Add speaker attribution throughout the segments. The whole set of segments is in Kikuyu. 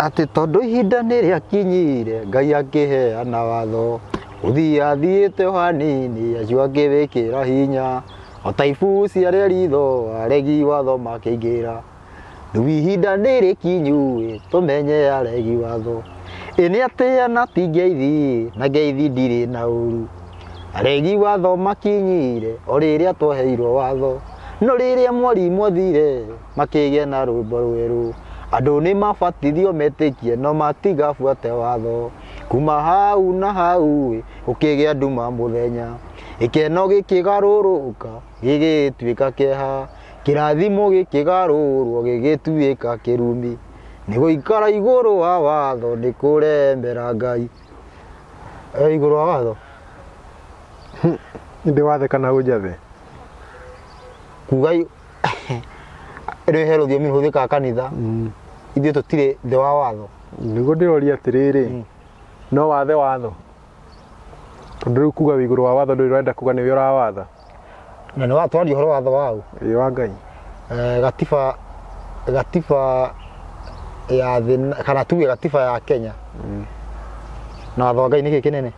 Speaker 1: Atĩ tondũ ihinda nĩ rĩakinyire Ngai akĩheana watho, gũthiĩ athiĩte o hanini acio akĩwĩkĩra hinya, o ta ibuci arĩa ritho aregi watho makĩingĩra. Rĩu ihinda nĩ rĩkinyu ĩ, tũmenye aregi watho. Ĩ nĩ atĩa na ti ngeithi, na ngeithi ndirĩ na ũru. Aregi watho makinyire o rĩrĩa twaheirwo watho, no rĩrĩa mwarimũ athire makĩgĩa na rwĩmbo rwerũ. Andũ nĩ mabatithio metĩkie no matigabuate watho. Kuma hau na hau ĩ, gũkĩgĩa nduma mũthenya, gĩkeno gĩkĩgarũrũka gĩgĩtuĩka kĩeha, kĩrathimo gĩkĩgarũrwo gĩgĩtuĩka kĩrumi. Nĩ gũikara igũrũ wa watho nĩ kũremera Ngai. Igũrũ wa watho?
Speaker 2: Ndĩ wathe kana ũnjathe?
Speaker 1: Kuga rĩu he rũthiomi rũhũthĩkaga kanitha. Ithuĩ tũtirĩ thĩ wa watho.
Speaker 2: Nĩguo ndĩroria atĩrĩrĩ, no wathe watho? Tondũ rĩu kuga wĩ igũrũ wa watho ndũrĩ ũrenda kuga nĩwe ũrawatha.
Speaker 1: Na nĩ watwaria ũhoro watho wa ũ?
Speaker 2: Ĩ wa Ngai.
Speaker 1: Gatiba gatiba ya thĩ kana tuge gatiba ya Kenya na watho wa Ngai nĩkĩ kĩnene?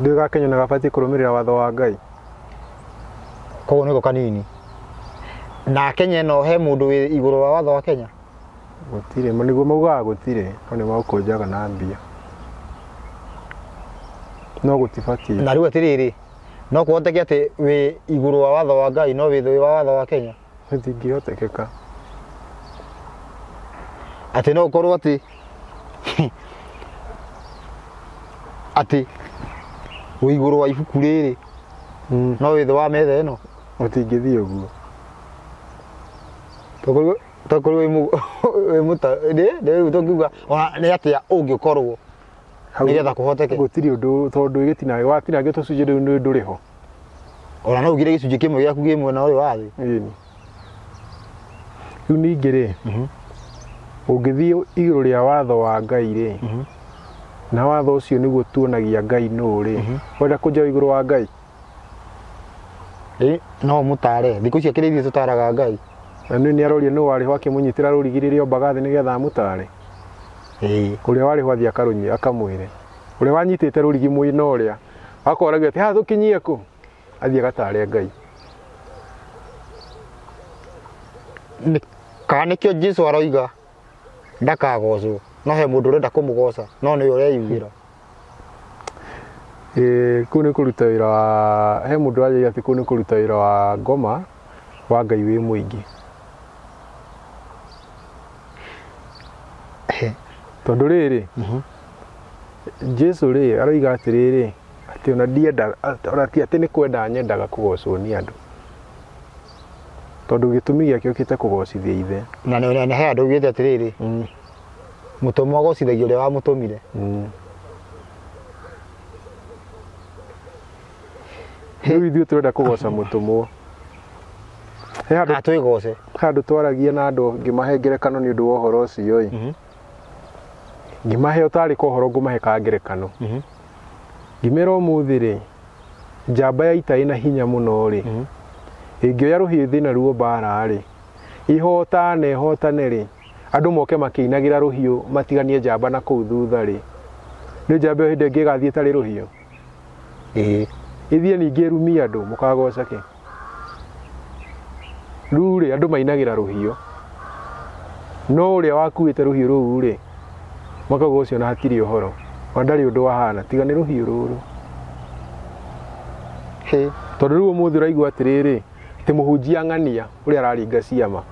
Speaker 2: Ndũĩ ga Kenya na gabatiĩ kũrũmĩrĩra watho wa Ngai.
Speaker 1: Koguo nĩko kanini. Na Kenya ĩno he mũndũ wĩ igũrũ wa watho wa Kenya?
Speaker 2: Gũtirĩ, nĩguo maugaga gũtirĩ, no nĩ maũkũnjaga na mbia. No gũtibatiĩ.
Speaker 1: Na rĩu atĩrĩrĩ, no kũhoteke atĩ wĩ igũrũ wa watho wa Ngai no wĩ thĩ wa watho wa Kenya?
Speaker 2: Gũtingĩhotekeka.
Speaker 1: Atĩ no ũkorwo atĩ atĩ wĩ igũrũ wa ibuku rĩrĩ no wĩ thĩ wa metha ĩno?
Speaker 2: Gũtingĩthiĩ ũguo.
Speaker 1: Tokorwo wĩ wĩ mũta nĩ rĩu tũngiuga ona nĩ atĩa ũngĩkorwo nĩgetha kũhoteke.
Speaker 2: Gũtirĩ ũndũ tondũ gĩtina watinangio tũcunjĩ rĩu nĩ ndũrĩ ho.
Speaker 1: Ona no ugire gĩcunjĩ kĩmwe gĩaku gĩ mwena ũyũ wa thĩ.
Speaker 2: Ĩni. Rĩu ningĩ rĩ, ũngĩthiĩ igũrũ rĩa watho wa Ngai rĩ, na watho ũcio nĩguo tuonagia Ngai nũ rĩ, wenda kũnja igũrũ wa Ngai?
Speaker 1: Ĩ, no mũtare thikũ ici akĩrĩ ithuĩ tũtaraga Ngai.
Speaker 2: Na nĩ aroria nũ warĩ ho akĩmũnyitĩra rũrigi rĩrĩa ombaga thĩ nĩgetha amũtare.
Speaker 1: Ĩĩ.
Speaker 2: Ũrĩa warĩ ho athiĩ akarũnyi akamwĩre. Ũrĩa wanyitĩte rũrigi mwena ũrĩa akoragia atĩ haha tũkinyie kũ? Athiĩ agatare Ngai.
Speaker 1: Kana nĩkĩo Jesu aroiga ndakagocwo no he mũndũ ũrenda kũmũgoca no nĩwe ũreyugĩra.
Speaker 2: Ĩĩ kũu nĩ kũruta wĩra wa he mũndũ wanjĩrire atĩ kũu nĩ kũruta wĩra wa ngoma wa Ngai wĩ mũingĩ. Tondũ rĩrĩ, Jesu rĩ aroiga atĩrĩrĩ, atĩ ona ndiendaga, ona ti atĩ nĩ kwenda nyendaga kũgocwo nĩ andũ. Tondũ gĩtũmi gĩake okĩte kũgocithia ithe.
Speaker 1: Na nĩ he andũ augĩte atĩrĩrĩ, Mũtũmwo agocithagia ũrĩa wamũtũmire.
Speaker 2: Rĩu ithuĩ tũrenda kũgoca mũtũmwo. He handũ
Speaker 1: Kana twĩgoce.
Speaker 2: he handũ twaragia na andũ ngĩmahe ngerekano nĩ ũndũ wa ũhoro ũcio ĩ. Ngĩmahe ũtarĩ ka ũhoro ngũmahe ka ngerekano. Ngĩmera ũmũthĩ rĩ, njamba ya ita ĩna hinya mũno rĩ, ĩngĩoya rũhiũ ĩthiĩ naruo mbara rĩ, ĩhotane ĩhotane rĩ, andũ moke makĩinagĩra rũhiũ matiganie njamba na kũu thutha rĩ, nĩ njamba ĩyo hĩndĩ ĩngĩ ĩgathiĩ ĩtarĩ rũhiũ?
Speaker 1: Ĩĩ.
Speaker 2: Ĩthiĩ ningĩ ĩrumie andũ, mũkagoca kĩ? Rĩu rĩ, andũ mainagĩra rũhiũ, no ũrĩa wakuĩte rũhiũ rũu rĩ, makauga ũcio ona hatirĩ ũhoro, ona ndarĩ ũndũ ahana, tiga nĩ rũhiũ rũrũ.
Speaker 1: Hĩ.
Speaker 2: Tondũ rĩu ũmũthĩ ũraigua atĩrĩrĩ, atĩ mũhunjia ng'ania ũrĩa araringa ciama.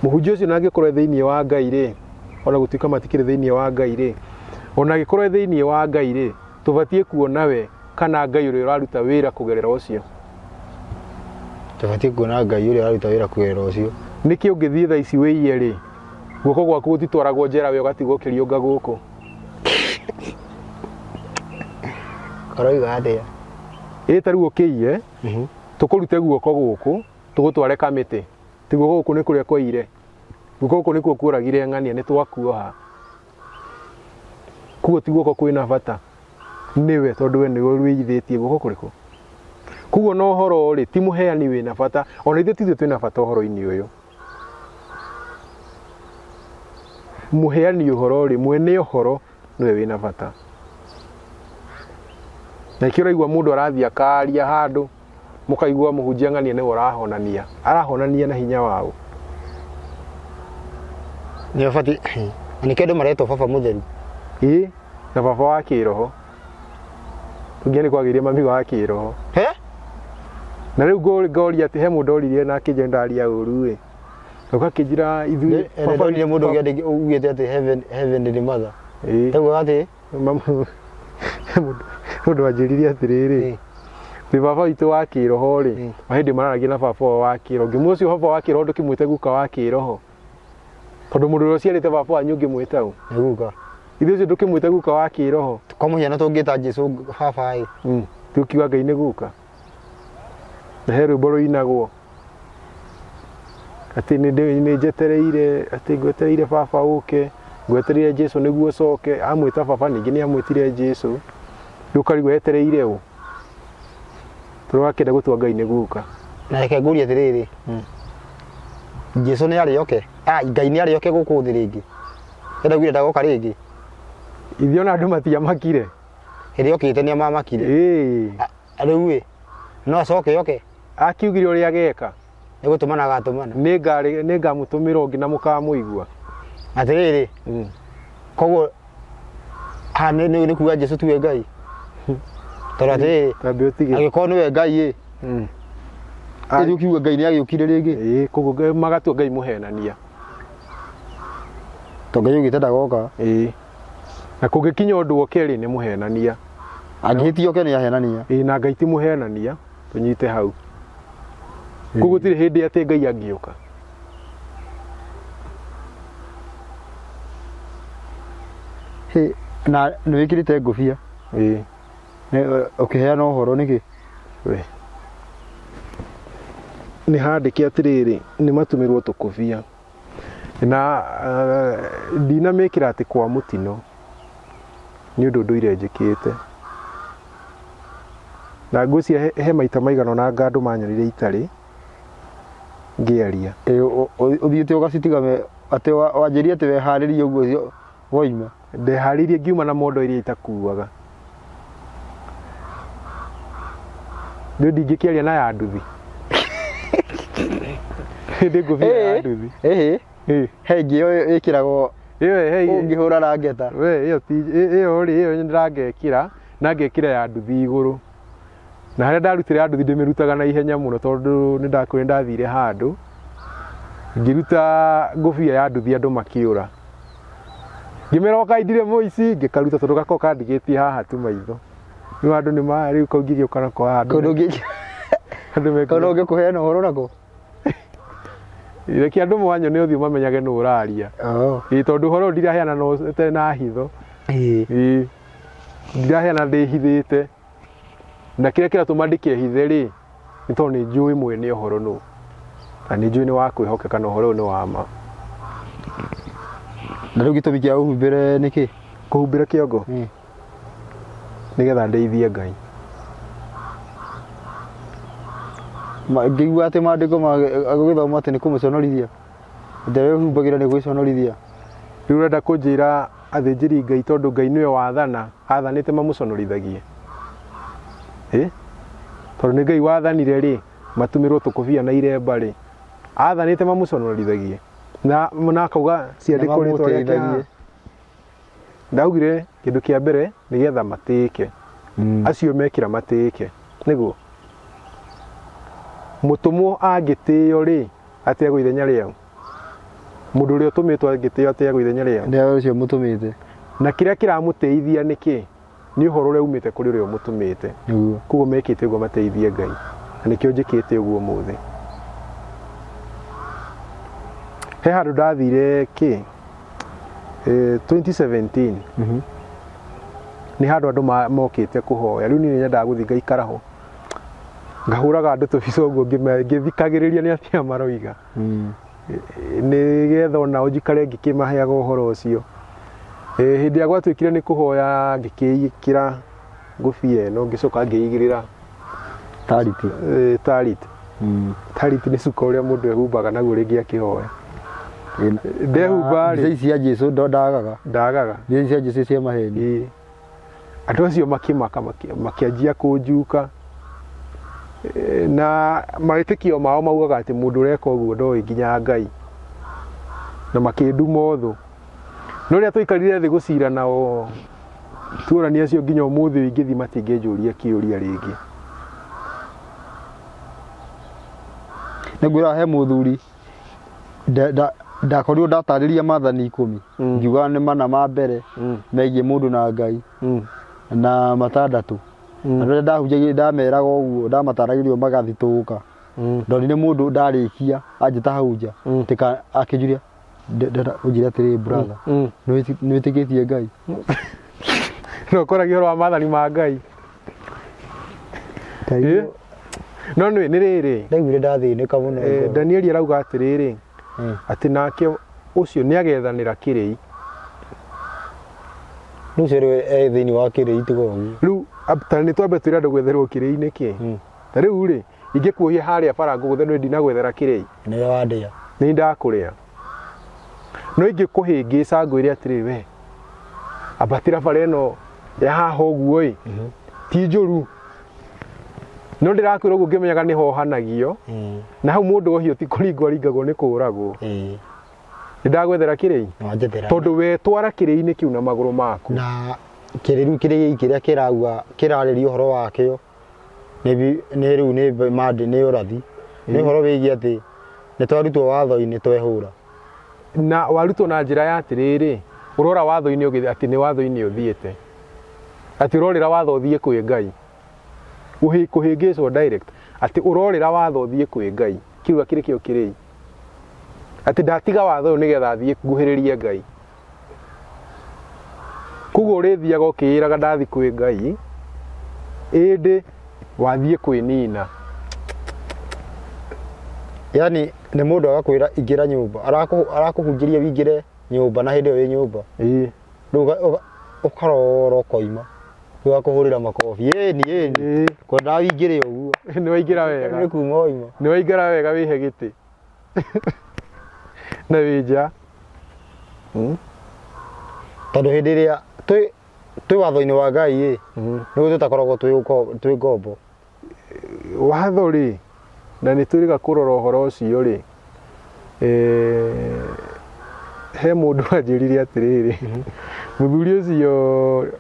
Speaker 2: Mũhunjia ũcio na angĩkorwo e thĩinĩ wa Ngai rĩ, ona gũtuĩka matikĩrĩ thĩinĩ wa Ngai rĩ, ona angĩkorwo e thĩinĩ wa Ngai rĩ, tũbatiĩ kuona we kana Ngai ũrĩa ũraruta wĩra kũgerera ũcio.
Speaker 1: Tũbatiĩ kuona Ngai ũrĩa ũraruta wĩra kũgerera ũcio.
Speaker 2: Nĩkĩ ũngĩthiĩ thaa ici wĩiye rĩ, guoko gwaku gũtitwaragwo njera we ũgatigwo ũkĩriũnga gũkũ?
Speaker 1: Ũroiga atĩa?
Speaker 2: Ĩ ta rĩu ũkĩiye, tũkũrute guoko gũkũ, tũgũtware kamĩtĩ. Ti guoko gũkũ nĩ kũrĩa kwaiyire, guoko gũkũ nĩkuo kuoragire ng'ania, nĩ twakuoha. Koguo ti guoko kwĩna bata, nĩwe tondũ we nĩwe wĩithĩtie guoko kũrĩkũ? Koguo na ũhoro rĩ, ti mũheani wĩna bata, ona ithuĩ ti ithuĩ twĩna bata ũhoro-inĩ ũyũ. Mũheani ũhoro rĩ, mwene ũhoro nĩwe wĩna bata. Na ikĩo ũraigua mũndũ arathiĩ akaria handũ, mũkaigua mũhunjia ng'ania nĩwe ũrahonania. Arahonania na hinya waũ?
Speaker 1: Nĩ ũbatiĩ na nĩkĩo andũ maretwo baba mũtheru.
Speaker 2: Ĩĩ, na baba wa kĩroho. Tũnginya nĩ kwagĩire mami wa kĩroho.
Speaker 1: He?
Speaker 2: Na rĩu ngoria atĩ he mũndũ oririe na akĩnjĩra ndaria ũru ĩ. Ũgakĩnjĩra ithuĩ
Speaker 1: Nĩ ndonire mũndũ ũngĩ ugĩte atĩ heaven heavenly mother.
Speaker 2: Ĩĩ.
Speaker 1: Taugaga atĩ
Speaker 2: Mũndũ wanjĩrire atĩrĩrĩ, atĩ baba witũ wa kĩroho rĩ, o hĩndĩ mararagia na baba wao wa kĩroho. Ngĩmwĩra ũcio baba wa kĩroho ndũkĩmwĩte guka wa kĩroho. Tondũ mũndũ ũrĩa ũciarĩte baba wanyu ũngĩmwĩta ũ?
Speaker 1: Nĩ guka.
Speaker 2: Ithuĩ ũcio ndũkĩmwĩte guka wa kĩroho.
Speaker 1: Kwa mũhiano tũngĩta Jesu baba ĩ.
Speaker 2: Tũkiuga Ngai nĩ guka. Na he rwĩmbo rũinagwo atĩ nĩ njetereire atĩ ngwetereire baba ũke, ngwetereire Jesu nĩguo ũcoke, amwĩta baba ningĩ nĩ amwĩtire Jesu, rĩu ũkarigwo etereire ũ? Tondũ akĩenda gũtua Ngai nĩ guka.
Speaker 1: Na reke ngũrie atĩrĩrĩ, Jesu nĩ arĩ oke? Ah, Ngai nĩ arĩ oke gũkũ thĩ rĩngĩ? Ndaugire ndagoka rĩngĩ.
Speaker 2: Ithuĩ ona andũ matiamakire.
Speaker 1: Hĩndĩ okĩte nĩ amamakire.
Speaker 2: Ĩĩ.
Speaker 1: Rĩu ĩ, no acoke oke?
Speaker 2: Akiugire ũrĩa ageka.
Speaker 1: Nĩ gũtũmana agatũmana.
Speaker 2: Nĩ ngamũtũmĩra ũngĩ na mũkamũigua.
Speaker 1: Atĩrĩrĩ, koguo haha nĩ kuga Jesu tiwe Ngai? Tondũ atĩrĩrĩ,
Speaker 2: Tambe ũtige.
Speaker 1: angĩkorwo nĩwe Ngai ĩ, ĩrĩ ũkiuga Ngai nĩ agĩũkire rĩngĩ?
Speaker 2: Ĩĩ, koguo magatua Ngai mũhenania.
Speaker 1: Tondũ Ngai augĩte ndagoka.
Speaker 2: Ĩĩ. Na kũngĩkinya ũndũ oke rĩ, nĩ mũhenania.
Speaker 1: Angĩhĩtia oke nĩ ahenania.
Speaker 2: Ĩĩ, na Ngai ti mũhenania, tũnyite hau. Koguo gũtirĩ hĩndĩ atĩ Ngai angĩũka.
Speaker 1: Hĩ, na nĩ wĩkĩrĩte ngũbia.
Speaker 2: Ĩĩ.
Speaker 1: Ũkĩheana ũhoro nĩkĩ?
Speaker 2: We. Nĩ handĩke atĩrĩrĩ, nĩ matũmĩrwo tũkũbia. Na ndinamĩkĩra atĩ kwa mũtino, nĩ ũndũ ndũire njĩkĩte. Na ngwĩciria he maita maigana ũna anga andũ manyonire itarĩ ngĩaria.
Speaker 1: Ũthiĩte ũgacitiga atĩ wanjĩrire atĩ weharĩrie ũguo woima.
Speaker 2: Ndeharĩirie ngiuma na mondo iria itakuaga. Rĩu ndingĩkĩaria na ya nduthi. Ndĩ ngũbia ya nduthi.
Speaker 1: Ĩhĩ,
Speaker 2: Ĩ,
Speaker 1: he ĩngĩ ĩyo ĩkĩragwo
Speaker 2: ĩyo he
Speaker 1: ũngĩhũra rangeta.
Speaker 2: We ĩyo ti ĩyo rĩ, ĩyo ndĩrangekĩra na ngekĩra ya nduthi igũrũ. Na harĩa ndarutĩra ya nduthi ndĩmĩrutaga na ihenya mũno tondũ nĩ ndakwĩra ndathire handũ ngĩruta ngũbia ya nduthi andũ makĩũra. Ngĩmera okai ndirĩ mũici, ngĩkaruta tondũ gakoragwo kandigĩtie haha tu maitho. Rĩu andũ nĩ ma rĩu kau ngĩgĩũka nako haha andũ
Speaker 1: Kũndũ ũngĩ
Speaker 2: andũ
Speaker 1: kũndũ ũngĩkũheana ũhoro nako.
Speaker 2: Reke andũ mwanyone ũthiũ mamenyage nũ ũraria.
Speaker 1: Oh.
Speaker 2: Ĩĩ tondũ ũhoro ũyũ ndiraheana no ĩtarĩ na hitho.
Speaker 1: Ĩĩ.
Speaker 2: Ĩĩ. Ndiraheana ndĩhithĩte. Na kĩrĩa kĩratũma ndĩkehithe rĩ, nĩ tondũ nĩ njũĩ mwene ũhoro nũ. Na nĩ njũĩ nĩ wa kwĩhokeka na ũhoro ũyũ nĩ wa ma.
Speaker 1: Na rĩu gĩtũmi kĩa ũhumbĩre nĩ kĩ?
Speaker 2: Kũhumbĩra kĩongo? Nĩgetha ndeithie Ngai.
Speaker 1: Ngĩigua atĩ maandĩko agũgĩthoma atĩ nĩ kũmũconorithia. Atĩ arĩa ũhumbagĩra nĩ gwĩconorithia.
Speaker 2: Rĩu ũrenda kũnjĩra athĩnjĩri Ngai tondũ Ngai nĩwe wathana, athanĩte mamũconorithagie? Ĩ? Tondũ nĩ Ngai wathanire rĩ, matumĩrwo tũkũbia na iremba rĩ, athanĩte mamũconorithagie? Na akauga ciandĩkwo rĩtwa rĩake
Speaker 1: mamũteithagie.
Speaker 2: haha. Ndaugire kĩndũ kĩa mbere nĩgetha matĩĩke. Acio mekĩra matĩĩke. Nĩguo? Mũtũmwo angĩtĩo rĩ, ateagwo ithenya rĩao. Mũndũ ũrĩa ũtũmĩtwo angĩtĩo ateagwo ithenya rĩao.
Speaker 1: Nĩ ũcio mũtũmĩte.
Speaker 2: Na kĩrĩa kĩramũtĩithia nĩ kĩ? Nĩ ũhoro ũrĩa umĩte kũrĩ ũrĩa ũmũtũmĩte.
Speaker 1: Nĩguo.
Speaker 2: Koguo mekĩte ũguo mateithie Ngai. Na nĩkĩo njĩkĩte ũguo ũmũthĩ. He handũ ndathire kĩ? 2017. Nĩ handũ andũ mokĩte kũhoya. Rĩu niĩ nĩ nyendaga gũthiĩ ngaikara ho. Ngahũraga andũ tũbica ũguo ngĩthikagĩrĩria nĩ atĩa maroiga. Nĩgetha onao njikare ngĩkĩmaheaga ũhoro ũcio. Hĩndĩ ĩrĩa gwatuĩkire nĩ kũhoya ngĩkĩĩkĩra ngũbia ĩno ngĩcoka ngĩigĩrĩra
Speaker 1: Tariti.
Speaker 2: Tarit. Tarit nĩ cuka ũrĩa mũndũ ehumbaga naguo rĩngĩ akĩhoya. Ndehumba
Speaker 1: Mbica
Speaker 2: rĩ
Speaker 1: ici cia Jesu ndo ndagaga.
Speaker 2: Ndagaga.
Speaker 1: Mbica ici cia Jesu cia maheni.
Speaker 2: Ĩĩ. Andũ acio makĩmaka makĩanjia kũnjuka. Na mawĩtĩkio mao maugaga atĩ mũndũ ũreka ũguo ndoĩ nginya Ngai, na makĩnduma ũthũ. No rĩrĩa twaikarire thĩ gũcira nao tuorania acio, nginya ũmũthĩ ũyũ ingĩthiĩ matingĩnjũria kĩũria rĩngĩ.
Speaker 1: Nĩ ngwĩra he mũthuri ndakorirwo ndatarĩria maathani 10. Ngiuga nĩ mana ma mbere megiĩ mũndũ na Ngai na matandatũ. Andũ arĩa ndahunjagia ndameraga ũguo, ndamataragĩria magathitũka. Ndonire mũndũ ndarĩkia anjĩta hau nja. Tika akĩnjũria, "Ndĩrenda ũnjĩre atĩrĩrĩ brother, nĩ wĩtĩkĩtie Ngai?"
Speaker 2: No ũkoragia ũhoro wa maathani ma Ngai. No nĩ rĩrĩ,
Speaker 1: Ndaiguire ndathĩnĩka mũno ngoro.
Speaker 2: Danieli arauga atĩrĩrĩ, atĩ nake ũcio nĩ agethanĩra kĩrĩi.
Speaker 1: Rĩu ũcio rĩu e thĩinĩ wa kĩrĩi tiga ũguo.
Speaker 2: Rĩu ta nĩ twambe twĩre andũ gwetherwo kĩrĩi nĩkĩ. Ta rĩu rĩ, ingĩkuohia harĩa bara ngũgũthe nĩ ndinagwethera kĩrĩi?
Speaker 1: Nĩwe wandĩa.
Speaker 2: Nĩ ndakũrĩa. No ingĩkũhĩngĩca ngwĩre atĩrĩrĩ, we ambatĩra bara ĩno ya haha ũguo ĩ, ti njũru, no ndĩrakwĩra ũguo ngĩmenyaga nĩ hohanagio. Na hau mũndũ ohio ti kũringwo aringagwo, nĩ kũragwo. Nĩ ndagwethera kĩrĩi.
Speaker 1: Nĩwanjethera.
Speaker 2: Tondũ we twara kĩrĩi-inĩ kĩu na magũrũ maku.
Speaker 1: Na kĩrĩu kĩrĩi kĩrĩa kĩrauga kĩrarĩria ũhoro wakĩo nĩ rĩu nĩ mandi nĩ ũrathi nĩ ũhoro wĩgiĩ atĩ nĩ twarutwo watho-inĩ twehũra.
Speaker 2: Na warutwo na njĩra ya atĩrĩrĩ, ũrora watho-inĩ ũgĩthiĩ atĩ nĩ watho-inĩ ũthiĩte, atĩ ũrorĩra watho ũthiĩ kwĩ Ngai. Kũhĩngĩcwo direct atĩ ũrorĩra watho ũthiĩ kwĩ Ngai, kĩu akĩrĩ kĩo kĩrĩi, atĩ ndatiga watho ũyũ nĩgetha thiĩ nguhĩrĩrie Ngai. Koguo ũrĩthiaga ũkĩĩraga ndathi kwĩ Ngai, ĩndĩ wathiĩ kwĩnina.
Speaker 1: Yani nĩ mũndũ agakwĩra ingĩra nyũmba, arakũhunjĩria wingĩre nyũmba na hĩndĩ ĩyo wĩ nyũmba. Rĩu ũkarora ũkoima, rĩu akũhũrĩra makobi, ĩni ĩni. Kwendaga wingĩre ũguo.
Speaker 2: Nĩ waingĩra wega.
Speaker 1: Nĩ kuma waima.
Speaker 2: Nĩ waingĩra wega, wĩhe gĩtĩ na wĩ nja.
Speaker 1: Tondũ hĩndĩ ĩrĩa twĩ watho-inĩ wa Ngai ĩ, nĩguo tũtakoragwo twĩ ngombo.
Speaker 2: Watho rĩ, na nĩ twĩrĩga kũrora ũhoro ũcio rĩ, he mũndũ wanjĩrire atĩrĩrĩ, mũthuri ũcio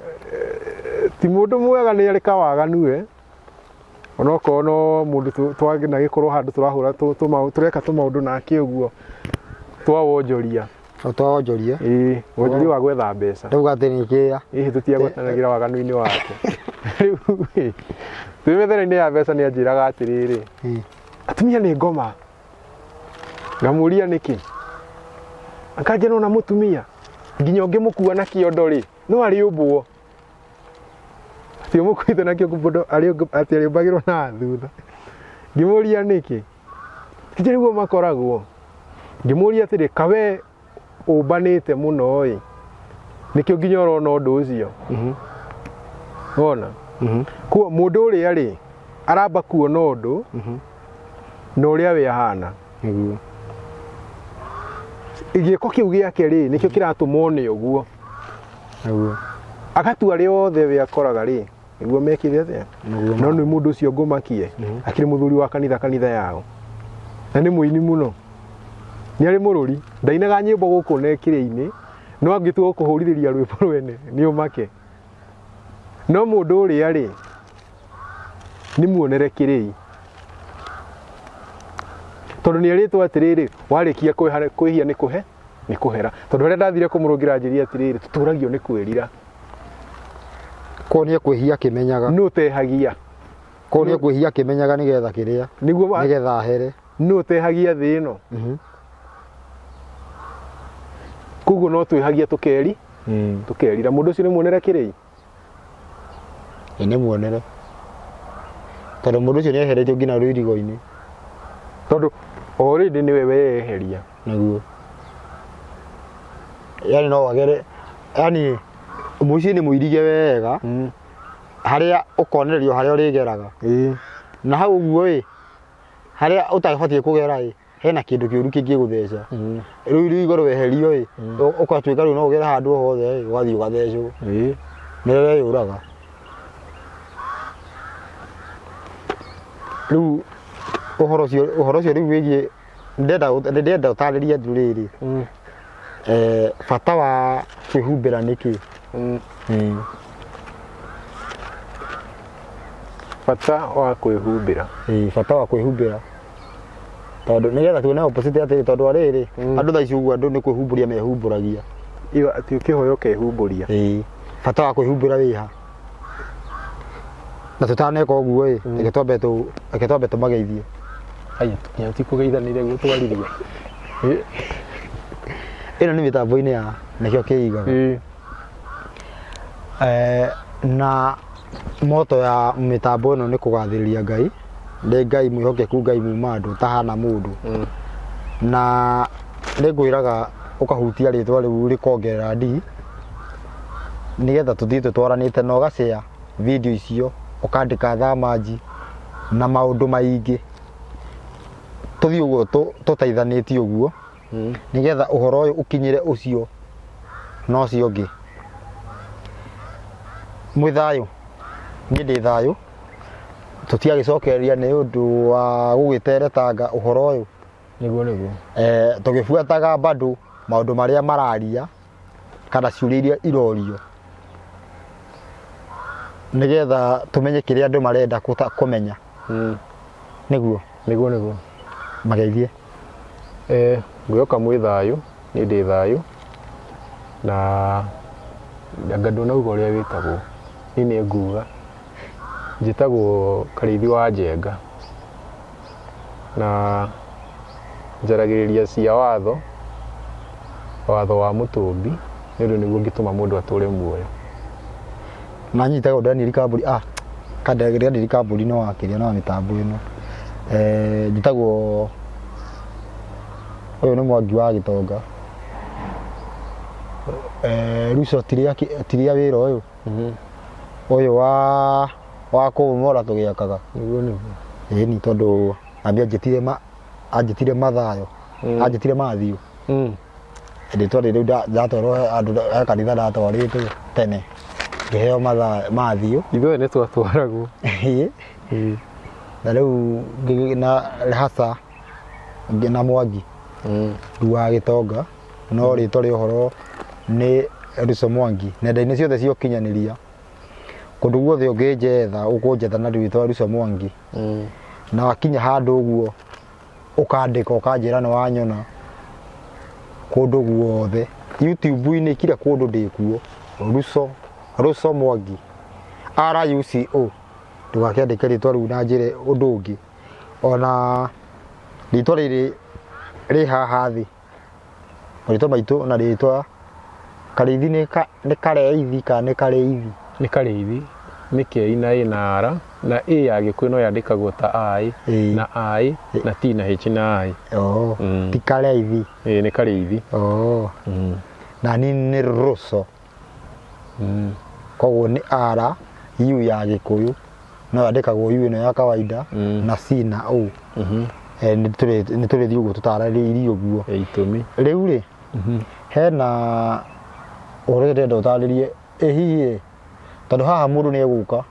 Speaker 2: ti mũndũ mwega, nĩ arĩ kawaganu we, onokorwo no mũndũ twagĩkorwo handũ tũrahũra tũreka tũmaũndũ nake ũguo twa wonjoria.
Speaker 1: O twa wonjoria.
Speaker 2: Ĩĩ, wonjoria wa gwetha mbeca.
Speaker 1: Ndauga atĩ nĩ kĩĩa.
Speaker 2: Ĩhĩ, tũtiagwatanagĩra waganu-inĩ wake. Rĩu ĩ, twĩ mĩthenya-inĩ ya mbeca nĩ anjĩraga atĩrĩrĩ, atumia nĩ ngoma. Ngamũria nĩkĩ? Akanjĩra ona mũtumia nginya ũngĩmũkua na kĩondo rĩ, no arĩũmbwo. Atĩ ũmũkuĩte na kĩondo atĩ arĩũmbagĩrwo na thutha. Ngĩmũria nĩkĩ? Ti nĩguo makoragwo. Ngĩmũria atĩrĩ, kawe ũmbanĩte mũno ĩ, nĩkĩo nginya ũrona ũndũ ũcio? Wona? Koguo mũndũ ũrĩa rĩ, aramba kuona ũndũ na ũrĩa we ahana.
Speaker 1: Nĩguo.
Speaker 2: Gĩko kĩu gĩake rĩ, nĩkĩo kĩratũma one ũguo.
Speaker 1: Nĩguo.
Speaker 2: Agatua arĩa othe we akoraga rĩ, nĩguo mekire atĩa?
Speaker 1: Nĩguo.
Speaker 2: No nĩ mũndũ ũcio ngũmakie, akĩrĩ mũthuri wa kanitha, kanitha yao. Na nĩ mũini mũno. Nĩ arĩ mũrũri, ndainaga nyĩmbo gũkũ na kĩrĩa-inĩ, no angĩtua gũkũhũrithĩria rwĩmbo rwene nĩ ũmake. No mũndũ ũrĩa rĩ, nĩ muonere kĩrĩi. Tondũ nĩ erĩtwo atĩrĩrĩ, warĩkia kwĩhia nĩ kũhe, nĩ kũhera. Tondũ harĩa ndathire kũmũrũngĩra anjĩrire atĩrĩrĩ, tũtũragio nĩ kwĩrira.
Speaker 1: Koguo nĩ ekwĩhia akĩmenyaga.
Speaker 2: Nũ ũtehagia?
Speaker 1: Koguo nĩ ekwĩhia akĩmenyaga nĩgetha kĩrĩa,
Speaker 2: Nĩguo
Speaker 1: nĩgetha ahere.
Speaker 2: Nũ ũtehagia thĩ ĩno? Koguo no twĩhagia tũkeri, tũkerira. Mũndũ ũcio nĩ muonere kĩrĩi?
Speaker 1: Ĩ, nĩ muonere. Tondũ mũndũ ũcio nĩ eheretio nginya rũirigo-inĩ.
Speaker 2: Tondũ already nĩwe weyeheria.
Speaker 1: Nĩguo. Yani no wagere, yani mũciĩ nĩ mũirige wega, harĩa ũkonererio harĩa ũrĩgeraga. Na hau ũguo ĩ, harĩa ũtabatiĩ kũgera ĩ, Hena kĩndũ kĩũru kĩngĩgũtheca. Rĩu rũrigo rweherio ĩ, ũgatuĩka rĩu no ũgere handũ o hothe ĩ, ũgathiĩ ũgathecwo. Nĩwe weyũraga. Rĩu ũhoro ũcio rĩu wĩgiĩ ndĩrenda ũtarĩrie andũ rĩrĩ, bata wa kwĩhumbĩra nĩkĩ?
Speaker 2: Bata wa kwĩhumbĩra.
Speaker 1: Ĩĩ, bata wa kwĩhumbĩra, tondũ nĩgetha tuone opposite atĩrĩ, tondũ arĩrĩ, andũ thaa ici ũguo andũ nĩ kwĩhumbũria mehumbũragia.
Speaker 2: Iyo atĩ ũkĩhoya ũkehumbũria.
Speaker 1: Ĩĩ, bata wa kwĩhumbĩra wĩha? Na tũtaneka ũguo ĩ, reke twambe tũmageithie.
Speaker 2: Aya, nginya ti kũgeithanĩria guo twaririe.
Speaker 1: Ĩno nĩ mĩtambo-inĩ ya nĩkĩo kĩigaga. Na moto ya mĩtambo ĩno nĩ kũgathĩrĩria Ngai, nĩ Ngai mwĩhokeku, Ngai muma andũ ũtahana mũndũ. Na nĩ ngwĩraga ũkahutia rĩtwa rĩu rĩkongerera D, nĩgetha tũthiĩ tũtwaranĩte na ũgacare video icio, ũkandĩka thamanji na maũndũ maingĩ, tũthiĩ ũguo tũteithanĩtie ũguo, nĩgetha ũhoro ũyũ ũkinyĩre ũcio na ũcio ũngĩ. Mwĩ thayũ? Niĩ ndĩ thayũ. Tũtiagĩcokereria nĩ ũndũ wa gũgĩteretanga ũhoro ũyũ.
Speaker 2: Nĩguo nĩguo.
Speaker 1: Tũgĩbuataga bado maũndũ marĩa mararia kana ciũria iria irorio, nĩgetha tũmenye kĩrĩa andũ marenda kũmenya. Nĩguo.
Speaker 2: Nĩguo nĩguo.
Speaker 1: Mageithie.
Speaker 2: Ngwĩhoka mwĩ thayũ, niĩ ndĩ thayũ, na anga ndũnauga ũrĩa wĩtagwo, niĩ nĩ nguga, njĩtagwo Karĩithi wa Njenga, na njaragĩrĩria cia watho, watho wa mũtũmbi, nĩ ũndũ nĩguo ũngĩtũma mũndũ atũre muoyo.
Speaker 1: Na nyitagwo Daniel Kambũri, ah, Daniel Kambũri no wa kĩrĩa, no wa mĩtambo ĩno. Njĩtagwo, ũyũ nĩ Mwangi wa Gĩtonga. Ruco tiria wĩra ũyũ. Ũyũ wa kũmomora tũgĩakaga.
Speaker 2: Nĩguo nĩguo.
Speaker 1: Ĩni, tondũ ambi anjĩtire Mathayo, anjĩtire Mathiũ. Rĩtwa rĩrĩ rĩu ndatwarwo handũ he kanitha ndatwarĩtwo tene, ngĩheo Mathiũ.
Speaker 2: Ithuĩ nĩ twatwaragwo.
Speaker 1: Ĩĩ. Na rĩu na hasa na Mwangi rĩu wa Gĩtonga, no rĩtwa rĩa ũhoro nĩ Ruco Mwangi. Nenda-inĩ ciothe cia ũkinyanĩria, kũndũ guothe ũngĩnjetha, ũkũnjetha na rĩtwa Ruco Mwangi. Na wakinya handũ ũguo ũkandĩka ũkanjĩra nĩ wanyona kũndũ guothe, YouTube-inĩ, kila kũndũ ndĩkuo, Ruco Mwangi, RUCO. Ndũgakĩandĩke rĩtwa rĩu na njĩra ũndũ ũngĩ. Ona rĩtwa rĩrĩ rĩ haha thĩ, marĩtwa maitũ na rĩtwa Karĩithi, nĩ Kareithi kana nĩ Karĩithi?
Speaker 2: Nĩ Karĩithi, nĩ K na A na R, na A ya Gĩkũyũ no yandĩkagwo ta I na I na T na H na I.
Speaker 1: Oh, ti Kareithi?
Speaker 2: Ĩĩ, nĩ Karĩithi.
Speaker 1: Oh. Na niĩ nĩ Ruco. Koguo nĩ R U ya Gĩkũyũ no yandĩkagwo U ĩno ya kawaida, na C na O. Nĩ tũrĩthiĩ ũguo tũtarĩirie ũguo.
Speaker 2: Itũmi.
Speaker 1: Rĩu rĩ, hena ũhoro ũrĩa ndĩrenda ũtarĩrie, ĩ hihi ĩ, tondũ haha mũndũ nĩ egũka,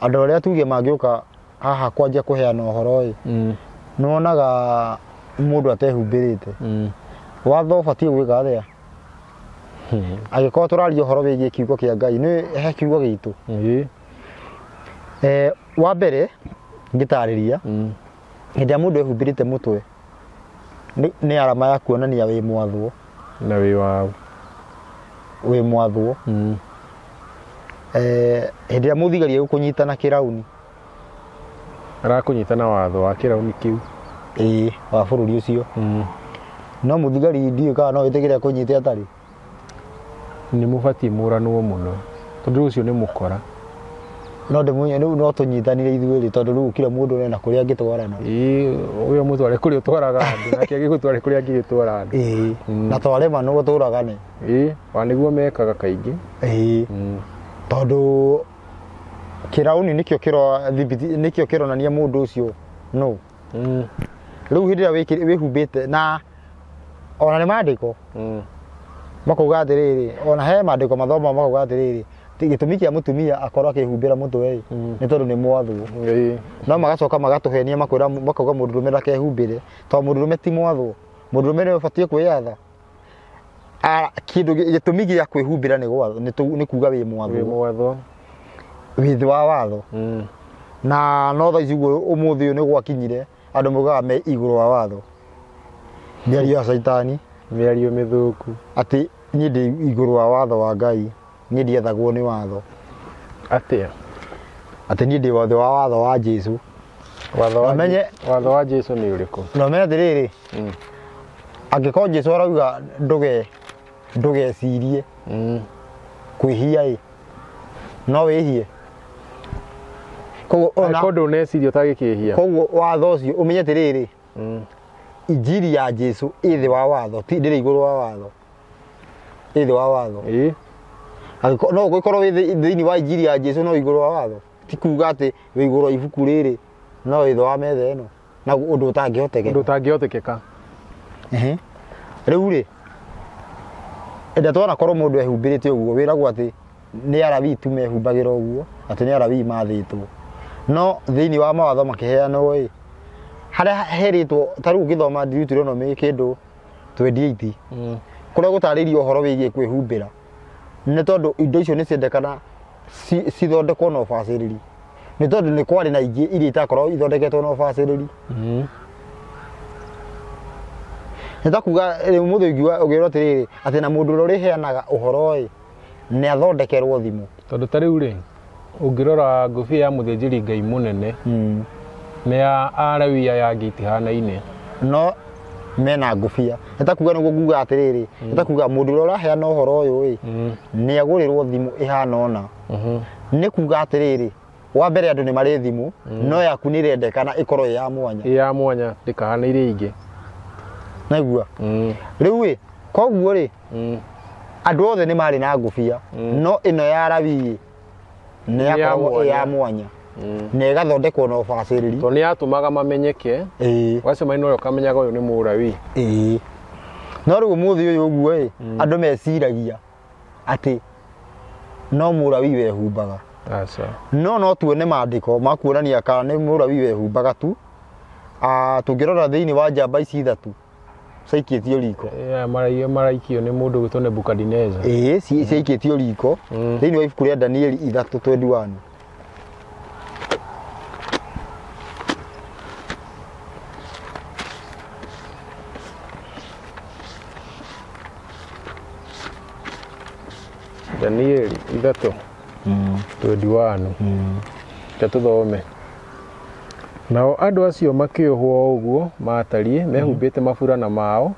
Speaker 1: andũ arĩa tuge mangĩũka haha kwanjia kũheana ũhoro ĩ, nĩ wonaga mũndũ atehumbĩrĩte. Watho ũbatiĩ gwĩka atĩa angĩkorwo tũraria ũhoro wĩgiĩ kiugo kĩa Ngai? Nĩ he kiugo gitũ. Wa mbere ngĩtarĩria, hĩndĩ ĩrĩa mũndũ ehumbĩrĩte mũtwe nĩ arama ya kuonania wĩ mwathwo.
Speaker 2: Na wĩ wa
Speaker 1: Wĩ mwathwo. Hĩndĩ ĩrĩa mũthigari egũkũnyita na kĩrauni,
Speaker 2: Arakũnyita na watho wa kĩrauni kĩu.
Speaker 1: Ĩĩ, wa bũrũri ũcio. No mũthigari ndiũĩ kana no wĩtĩkĩre akũnyite atarĩ.
Speaker 2: Nĩ mũbatiĩ mũranwo mũno, tondũ ũcio nĩ mũkora.
Speaker 1: No ndĩmũnye rĩu, no tũnyitanire ithuĩ tondũ rĩu kila mũndũ ena kũrĩa angĩtwarana.
Speaker 2: Ĩĩ, ũyũ mũtware kũrĩa ũtwaraga andũ, nake agĩgũtware kũrĩa angĩgĩtwara andũ.
Speaker 1: Ĩĩ, na twarema nĩguo tũragane.
Speaker 2: Ĩĩ, wa nĩguo mekaga kaingĩ.
Speaker 1: Ĩĩ, tondũ kĩrauni nĩkĩo kĩronania mũndũ ũcio no. Rĩu hĩndĩ ĩrĩa wĩhumbĩte na ona nĩ maandĩko makauga atĩrĩrĩ, ona he maandĩko mathoma makauga atĩrĩrĩ, gĩtũmi kĩa mũtumia akorwo akĩhumbĩra mũtwe ĩ, nĩ tondũ nĩ mwathwo. No magacoka magatũhenia makwĩra makauga mũndũrũme ndakehumbĩre tondũ mũndũrũme ti mwathwo, mũndũrũme nĩwe ũbatiĩ kwĩyatha. Kĩndũ gĩtũmi gĩa kwĩhumbĩra nĩ gwathwo, nĩ kuga wĩ mwathwo.
Speaker 2: Wĩ mwathwo.
Speaker 1: Wĩ thĩ wa watho. Na no thaa ici ũguo ũmũthĩ ũyũ nĩ gwakinyire andũ maugaga me igũrũ wa watho. Mĩario ya caitani.
Speaker 2: Mĩario mĩthũku.
Speaker 1: Atĩ niĩ ndĩ igũrũ wa watho wa Ngai, niĩ ndiathagwo nĩ watho.
Speaker 2: Atĩa?
Speaker 1: Atĩ niĩ ndĩ watho wa watho wa Jesu.
Speaker 2: Watho wa Watho wa Jesu nĩ ũrĩkũ?
Speaker 1: Na ũmenye atĩrĩrĩ, angĩkorwo Jesu arauga ndũgecirie kwĩhia ĩ, no wĩhie.
Speaker 2: Koguo ona Angĩkorwo ndũneciria ũtagĩkĩhia.
Speaker 1: Koguo watho ũcio ũmenye atĩrĩrĩ, injiri ya Jesu ĩ thĩ wa watho, ti ndĩrĩ igũrũ wa watho. Ĩ thĩ wa watho. Angĩkorwo no ũgĩkorwo wĩ thĩinĩ wa injiri ya Jesu no igũrũ wa watho. Ti kuga atĩ wĩ igũrũ wa ibuku rĩrĩ no wĩ thĩ wa metha ĩno. Na ũndũ ũtangĩhotekeka.
Speaker 2: Ũndũ ũtangĩhotekeka.
Speaker 1: Ehe. Rĩu rĩ, ĩrĩa twanakorwo mũndũ ehumbĩrĩte ũguo, wĩragwo atĩ nĩ Alawii tu mehumbagĩra ũguo, atĩ nĩ Alawii mathĩtwo. No thĩinĩ wa mawatho makĩheanwo ĩ, harĩa herĩtwo, ta rĩu ũngĩthoma Deuteronomy kĩndũ 28, kũrĩa gũtarĩirio ũhoro wĩgiĩ kwĩhumbĩra, nĩ tondũ indo icio nĩ ciendekana cithondekwo na ũbacĩrĩri. Nĩ tondũ nĩ kwarĩ na ingĩ iria itakoragwo ithondeketwo na ũbacĩrĩri. Nĩ ta kuga rĩu mũthĩ ũngiuga ũngĩrwo atĩrĩrĩ, atĩ na mũndũ ũrĩa ũrĩheanaga ũhoro ĩ, nĩ athondekerwo thimũ.
Speaker 2: Tondũ ta rĩu rĩ, ũngĩrora ngũbia ya mũthĩnjĩri Ngai mũnene na ya Alawii aya angĩ itihanaine.
Speaker 1: No mena ngũbia. Nĩ ta kuga nĩguo nguga atĩrĩrĩ, nĩ ta kuga mũndũ ũrĩa ũraheana ũhoro ũyũ ĩ, nĩ agũrĩrwo thimũ ĩhana ũna. Nĩ kuga atĩrĩrĩ, wa mbere andũ nĩ marĩ thimũ, no yaku nĩ ĩrendekana ĩkorwo ĩ ya mwanya.
Speaker 2: Ĩ ya mwanya, ndĩkahane iria ingĩ.
Speaker 1: Naigua? Rĩu ĩ, koguo rĩ, andũ othe nĩ marĩ na ngũbia, no ĩno ya Alawii nĩ
Speaker 2: ya
Speaker 1: yakoragwo ĩ ya mwanya. Na ĩgathondekwo na ũbacĩrĩri.
Speaker 2: Tondũ nĩ yatũmaga mamenyeke. Wacemania na ũrĩa ũkamenyaga ũyũ nĩ Mũlawii.
Speaker 1: No rĩu ũmũthĩ ũyũ ũguo ĩ, andũ meciragia atĩ no Mũlawii wehumbaga.
Speaker 2: Aca.
Speaker 1: No no tuone maandĩko ma kuonania kana nĩ Mũlawii wehumbaga tu. Tũngĩrora thĩinĩ wa njamba ici ithatũ ciaikĩtio riko.
Speaker 2: Yeah, maraikio nĩ mũndũ ũgwĩtwo Nebukadineza.
Speaker 1: Ĩĩ, ciaikĩtio riko. Thĩinĩ wa ibuku rĩa Danieli ithatũ twendi wani.
Speaker 2: Danieli ithatũ twendi wanu. Reke tũthome. Nao andũ acio makĩohwo o ũguo maatariĩ, mehumbĩte maburana mao,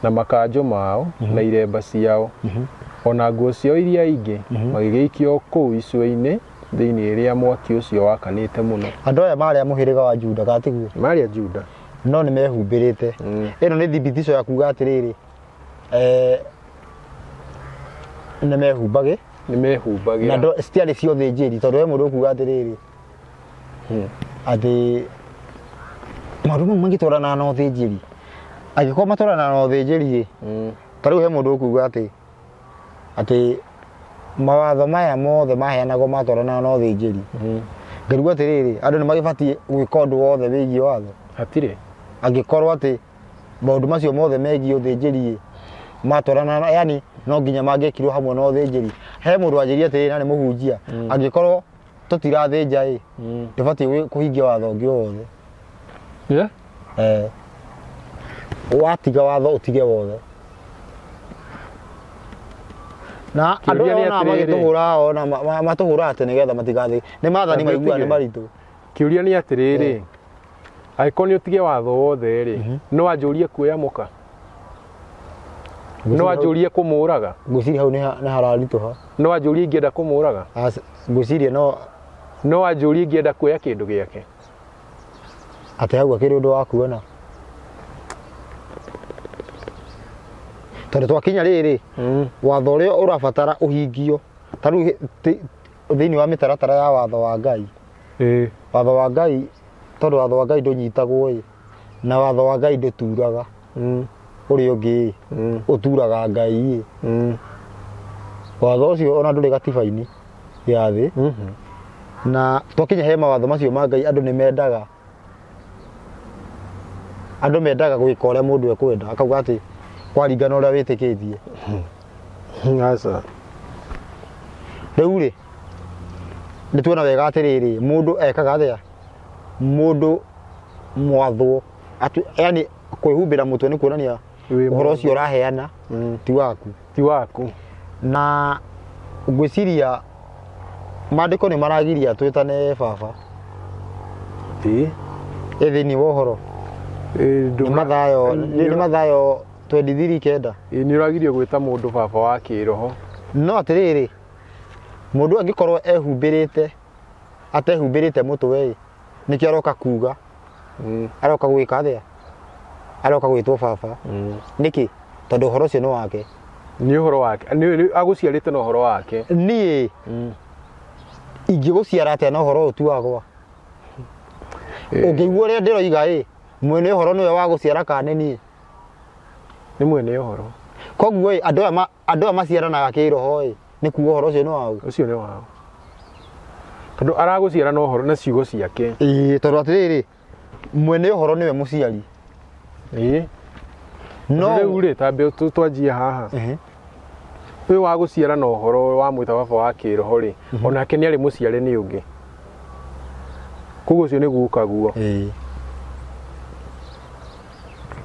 Speaker 2: na makanjũ mao, na iremba ciao, o na nguo ciao iria ingĩ, magĩgĩikio kũu icua-inĩ thĩinĩ rĩa mwaki ũcio wakanĩte mũno.
Speaker 1: Andũ aya marĩ a mũhĩrĩga wa Juda, kana tiguo?
Speaker 2: Marĩ a Juda.
Speaker 1: No nĩ mehumbĩrĩte. Ĩno nĩ thibitisho ya kuga atĩrĩrĩ, nĩ mehumbagĩ.
Speaker 2: Nĩ mehumbagĩra.
Speaker 1: Na citiarĩ cia ũthĩnjĩri, tondũ he mũndũ ũkuga atĩrĩrĩ, atĩ maũndũ mau magĩtwarana na ũthĩnjĩri. Angĩkorwo matwarana na ũthĩnjĩri ĩ, ta rĩu he mũndũ ũkuga atĩ mawatho maya mothe maheanagwo matwarana na ũthĩnjĩri. Ngarigwo atĩrĩrĩ, andũ nĩ magĩbatiĩ gwĩka ũndũ wothe wĩgiĩ watho?
Speaker 2: Hatirĩ.
Speaker 1: Angĩkorwo atĩ maũndũ macio mothe megiĩ ũthĩnjĩri ĩ, matwarana na, yani no nginya mangĩekirwo hamwe na ũthĩnjĩri. He mũndũ wanjĩrire atĩrĩrĩ, na nĩ mũhunjia, angĩkorwo tũtirathĩnja ĩ, ndũbatiĩ kũhingia watho ũngĩ o wothe. Watiga watho ũtige wothe. Na andũ
Speaker 2: Kĩũria nĩ
Speaker 1: aya ona
Speaker 2: atĩrĩrĩ.
Speaker 1: magĩtũhũra ona matũhũraga atĩ nĩgetha matigathĩ. Nĩ maathani
Speaker 2: Tondũ
Speaker 1: maiguaga nĩ
Speaker 2: ũtige.
Speaker 1: maritũ.
Speaker 2: Kĩũria nĩ atĩrĩrĩ, angĩkorwo nĩ ũtige watho wothe rĩ, no anjũrie kuoya mũka? No anjũrie kũmũraga?
Speaker 1: Ngwĩciria hau nĩ hararitũha.
Speaker 2: No anjũrie ingĩenda kũmũraga?
Speaker 1: Aca, ngwĩciria no
Speaker 2: No anjũrie ingĩenda kuoya kĩndũ gĩake?
Speaker 1: Atĩ hau akĩrĩ ũndũ wa kuona. Tondũ twakinya rĩrĩ, watho ũrĩa ũrabatara ũhingio, ta rĩu thĩinĩ wa mĩtaratara ya watho wa Ngai. Watho wa Ngai, tondũ watho wa Ngai ndũnyitagwo ĩ, Na watho wa Ngai ndũturaga. Ũrĩa ũngĩ ũturaga Ngai ĩ. Watho ũcio ona ndũrĩ gatiba-inĩ ya thĩ. Na twakinya he mawatho macio ma Ngai, andũ nĩ mendaga, andũ mendaga gwĩka ũrĩa mũndũ ekwenda, akauga atĩ kwaringana ũrĩa wĩtĩkĩtie.
Speaker 2: Aca.
Speaker 1: Rĩu rĩ, nĩ tuona wega atĩrĩrĩ, mũndũ ekaga atĩa? Mũndũ mwathwo yani kwĩhumbĩra mũtwe nĩ kuonania
Speaker 2: Wĩ
Speaker 1: ũhoro ũcio ũraheana ti waku.
Speaker 2: Ti waku.
Speaker 1: Na ngwĩciria maandĩko nĩ maragiria twĩtane baba.
Speaker 2: Ĩĩ.
Speaker 1: Ĩ thĩinĩ wa ũhoro.
Speaker 2: Ĩĩ,
Speaker 1: Nĩ Mathayo, nĩ Mathayo 23:9.
Speaker 2: Ĩĩ, nĩ ũragirio gwĩta mũndũ baba wa kĩroho.
Speaker 1: No atĩrĩrĩ, mũndũ angĩkorwo ehumbĩrĩte, atehumbĩrĩte mũtwe ĩ, nĩkĩo aroka kuga. Aroka gwĩka atĩa? Aroka gwĩtwo baba. Nĩkĩ? Tondũ ũhoro ũcio nĩ wake.
Speaker 2: Nĩ ũhoro wake. Nĩ agũciarĩte na ũhoro wake.
Speaker 1: Niĩ ingĩgũciara atĩa na ũhoro ũyũ ti wakwa? Ũngĩigua ũrĩa ndĩroiga ĩ, mwene ũhoro nĩwe wa gũciara kana nĩ niĩ?
Speaker 2: Nĩ mwene ũhoro.
Speaker 1: Koguo ĩ, andũ aya maciaranaga kĩroho ĩ, nĩ kuga ũhoro ũcio nĩ wao.
Speaker 2: Ũcio nĩ wao. Tondũ aragũciara na ũhoro na ciugo ciake.
Speaker 1: Ĩĩ, tondũ atĩrĩrĩ, mwene ũhoro nĩwe mũciari.
Speaker 2: Ĩĩ.
Speaker 1: No
Speaker 2: rĩu rĩ, tambe twanjie haha. Ũyũ wa gũciara na ũhoro wa mwĩta baba wa kĩroho rĩ, onake nĩ arĩ mũciare nĩ ũngĩ. Koguo ũcio nĩ gukaguo.
Speaker 1: Ĩĩ.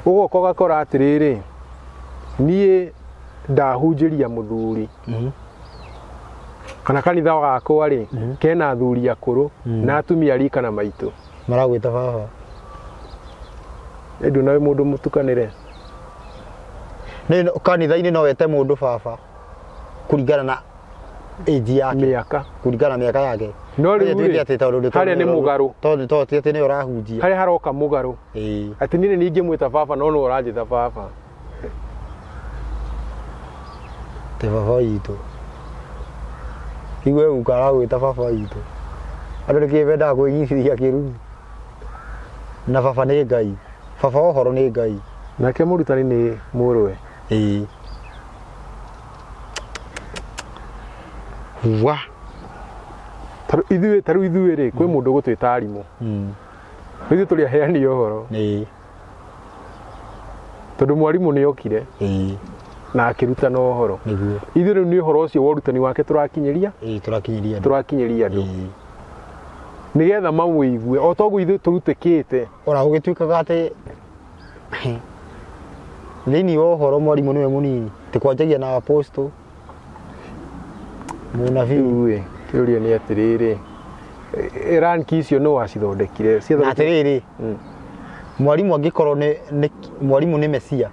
Speaker 2: Ũgoka ũgakora atĩrĩrĩ, niĩ ndahunjĩria mũthuri kana kanitha wakwa rĩ, kena athuri akũrũ na atumia rika na maitũ.
Speaker 1: Maragwĩta baba.
Speaker 2: Ĩ ndũna wĩ mũndũ mũtukanĩre.
Speaker 1: Nĩ kanitha-inĩ no wete mũndũ baba kũringana na age yake.
Speaker 2: Mĩaka.
Speaker 1: Kũringana na mĩaka yake.
Speaker 2: No rĩu
Speaker 1: Tuge
Speaker 2: rĩ,
Speaker 1: atĩ tondũ nĩ-
Speaker 2: harĩa nĩ mũgarũ.
Speaker 1: Tondũ tondũ ti atĩ nĩwe ũrahunjia.
Speaker 2: Harĩa haroka mũgarũ.
Speaker 1: Ĩĩ.
Speaker 2: Atĩ niĩ nĩ ingĩmwĩta baba no nĩwe ũranjĩta baba.
Speaker 1: Te baba witũ. Igue guka aragwĩta baba witũ. Andũ nĩkĩ mendaga kwĩnyitithia kĩrumi. Na baba nĩ Ngai. Baba wa ũhoro nĩ Ngai.
Speaker 2: Nake mũrutani nĩ mũrũwe.
Speaker 1: Ĩĩ. Wa.
Speaker 2: Ta rĩu ithuĩ rĩ, kwĩ mũndũ ũgũtwĩta arimũ. Ithuĩ tũrĩ aheani a ũhoro.
Speaker 1: Ĩĩ.
Speaker 2: Tondũ mwarimũ nĩ okire.
Speaker 1: Ĩĩ.
Speaker 2: Na akĩrutana ũhoro.
Speaker 1: Nĩguo.
Speaker 2: Ithuĩ rĩu nĩ ũhoro ũcio wa ũrutani wake tũrakinyĩria.
Speaker 1: Ĩĩ, tũrakinyĩria andũ.
Speaker 2: Tũrakinyĩria andũ.
Speaker 1: Ĩĩ.
Speaker 2: Nĩgetha mamũigue o toguo ithuĩ tũrutĩkĩte.
Speaker 1: Ona gũgĩtuĩkaga atĩ thĩinĩ wa ũhoro mwarimũ nĩwe mũnini, ti kwanjagia na apostle, mũnabii.
Speaker 2: Rĩu-ĩ, kĩũria nĩ atĩrĩrĩ, ranki icio nũ wacithondekire?
Speaker 1: Na atĩrĩrĩ, mwarimũ angĩkorwo nĩ mwarimũ nĩ mesia,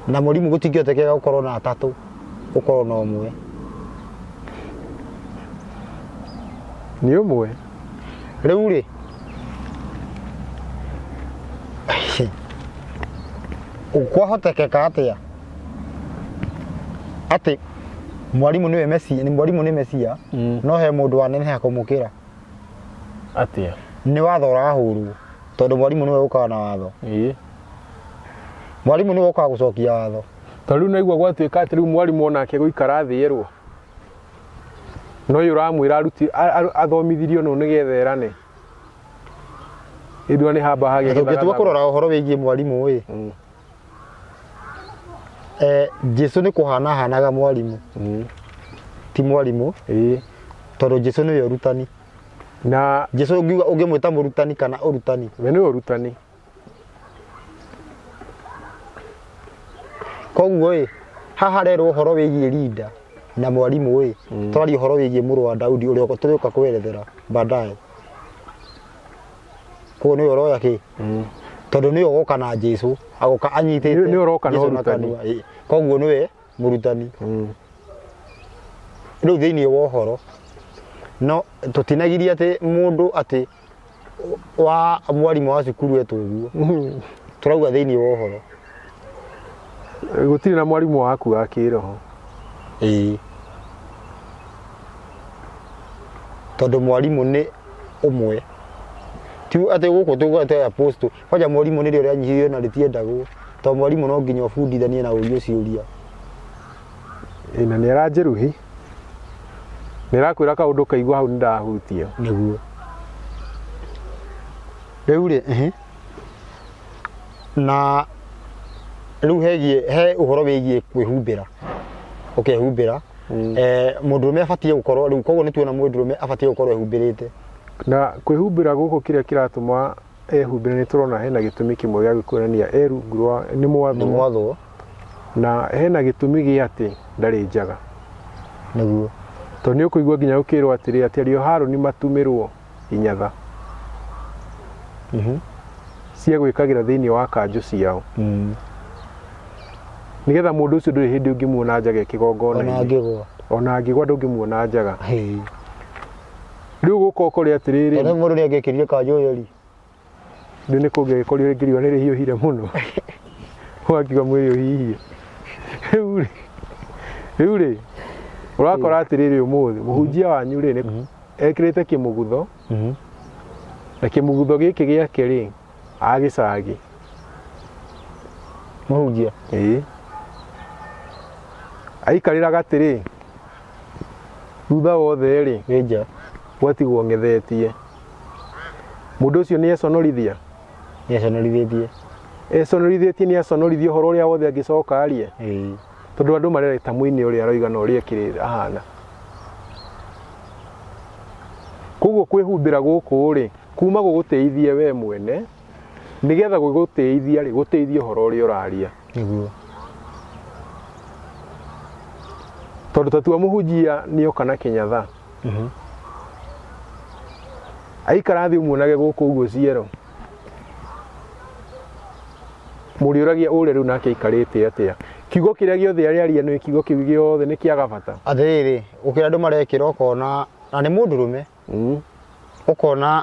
Speaker 1: na mwarimũ gũtingĩhotekeka gũkorwo na atatũ, gũkorwo na ũmwe.
Speaker 2: Nĩ ũmwe.
Speaker 1: Rĩu rĩ, kwahotekeka atĩa atĩ mwarimũ nĩwe mesia, nĩ mwarimũ nĩ mesia, no he mũndũ waneneha kũmũkĩra?
Speaker 2: Atĩa?
Speaker 1: Nĩ watho ũrahũrwo, tondũ mwarimũ nĩwe ũkaga na watho.
Speaker 2: Ĩĩ.
Speaker 1: Mwarimũ nĩwe ũkaga gũcokia watho.
Speaker 2: Ta rĩu naigua gwatuĩka atĩ rĩu mwarimũ onake gũikara thĩ erwo. No ũyũ ũramwĩra athomithirio nũ nĩgetha erane. Ĩndua nĩ hamba hagĩa
Speaker 1: Tũngĩtua kũrora ũhoro wĩgiĩ mwarimũ ĩ, Jesu nĩ kũhana ahanaga mwarimũ. Ti mwarimũ.
Speaker 2: Ĩĩ.
Speaker 1: Tondũ Jesu nĩwe ũrutani.
Speaker 2: Na
Speaker 1: Jesu ũngiuga ũngĩmwĩta mũrutani kana ũrutani.
Speaker 2: We nĩwe ũrutani.
Speaker 1: Koguo ĩ, haha harerwo ũhoro wĩgiĩ leader na mwarimũ ĩ, tũraria ũhoro wĩgiĩ mũrũ wa Daudi ũrĩa tũrĩũka kwerethera baadaye. Koguo nĩwe ũroya kĩ? Tondũ nĩwe ũgoka na Jesu, agoka anyitĩte
Speaker 2: Nĩwe ũroka na
Speaker 1: Jesu na
Speaker 2: ũrutani.
Speaker 1: kanua. Ĩ, koguo nĩwe mũrutani. Rĩu thĩinĩ wa ũhoro, no tũtinagiria atĩ mũndũ atĩ wa mwarimũ wa cukuru etwo ũguo. Tũrauga thĩinĩ wa ũhoro.
Speaker 2: Gũtirĩ na mwarimũ waku wa kĩroho.
Speaker 1: Ĩĩ. Tondũ mwarimũ nĩ ũmwe. Ti atĩ gũkũ tũgwete apostle kwanja mwarimũ nĩrĩo rĩanyihirio na rĩtiendagwo tondũ mwarimũ no nginya ũbundithanie na ũrio ciũria.
Speaker 2: Ĩ, na nĩ aranjeruhi nĩ arakwĩra kaũndũ kaigua hau nĩ ndahutio.
Speaker 1: Nĩguo rĩu rĩ ehe. Na rĩu hegiĩ he ũhoro wĩgiĩ kwĩhumbĩra ũkehumbĩra. Mũndũrũme abatiĩ gũkorwo rĩu koguo nĩ tuona mũndũrũme abatiĩ gũkorwo ehumbĩrĩte.
Speaker 2: Na kwĩhumbĩra gũkũ kĩrĩa kĩratũma ehumbĩre nĩ tũrona hena gĩtũmi kĩmwe gĩa kuonania e rungu rwa nĩ
Speaker 1: nĩ
Speaker 2: mwathwo
Speaker 1: mwathwo
Speaker 2: na hena gĩtũmi gĩa atĩ ndarĩ njaga.
Speaker 1: Nĩguo.
Speaker 2: Tondũ nĩ ũkũigua nginya ũkĩrwo atĩrĩ atĩ ariũ a Harũni matumĩrwo inyatha cia gwĩkagĩra thĩinĩ wa kanjũ ciao nĩgetha mũndũ ũcio ndũrĩ hĩndĩ ũngĩmuona njaga
Speaker 1: ona
Speaker 2: kĩgongona-inĩ
Speaker 1: angĩgwa
Speaker 2: ona angĩgwa ndũngĩmuona njaga. Rĩu gũka ũkore atĩrĩrĩ
Speaker 1: tondũ mũndũ nĩ angĩkĩrire kanjũ ĩyo ri
Speaker 2: rĩu nĩ kũngĩgĩkorirwo rĩngĩ riũa nĩ rĩhiũhire mũno ũgakiuga mwĩrĩ ũhihie. Rĩu rĩ ũrakora atĩrĩrĩ ũmũthĩ mũhunjia wanyu rĩ nĩ ekĩrĩte kĩmũgutho na kĩmũgutho gĩkĩ gĩake rĩ agĩcagi.
Speaker 1: Mũhunjia
Speaker 2: Ĩĩ aikarĩra gatĩ rĩ thutha wothe rĩ
Speaker 1: wĩ nja
Speaker 2: gwatigwo ng'ethetie. Mũndũ ũcio nĩ econorithia.
Speaker 1: Nĩ aconorithĩtie.
Speaker 2: Econorithĩtie nĩ aconorithia ũhoro ũrĩa wothe angĩcoka arie
Speaker 1: Ĩĩ.
Speaker 2: Tondũ andũ marereta mũini ũrĩa aroiga na ũrĩa ekĩrĩte ahana. Koguo kwĩhumbĩra gũkũ rĩ kuma gũgũtĩithie we mwene nĩgetha gũgũtĩithia rĩ gũtĩithie ũhoro ũrĩa ũraria.
Speaker 1: Nĩguo.
Speaker 2: Tondũ tatua mũhunjia nĩoka na kĩnyatha aikara thĩ ũmuonage gũkũ ũguo ciero mũrĩũragia ũrĩa rĩu nake aikarĩte atĩa kiugo kĩrĩa gĩothe arĩaria nĩ kiugo kĩu gĩothe nĩ kĩaga bata.
Speaker 1: Atĩrĩrĩ ũkĩra andũ marekĩra ũkona na nĩ mũndũrũme ũkona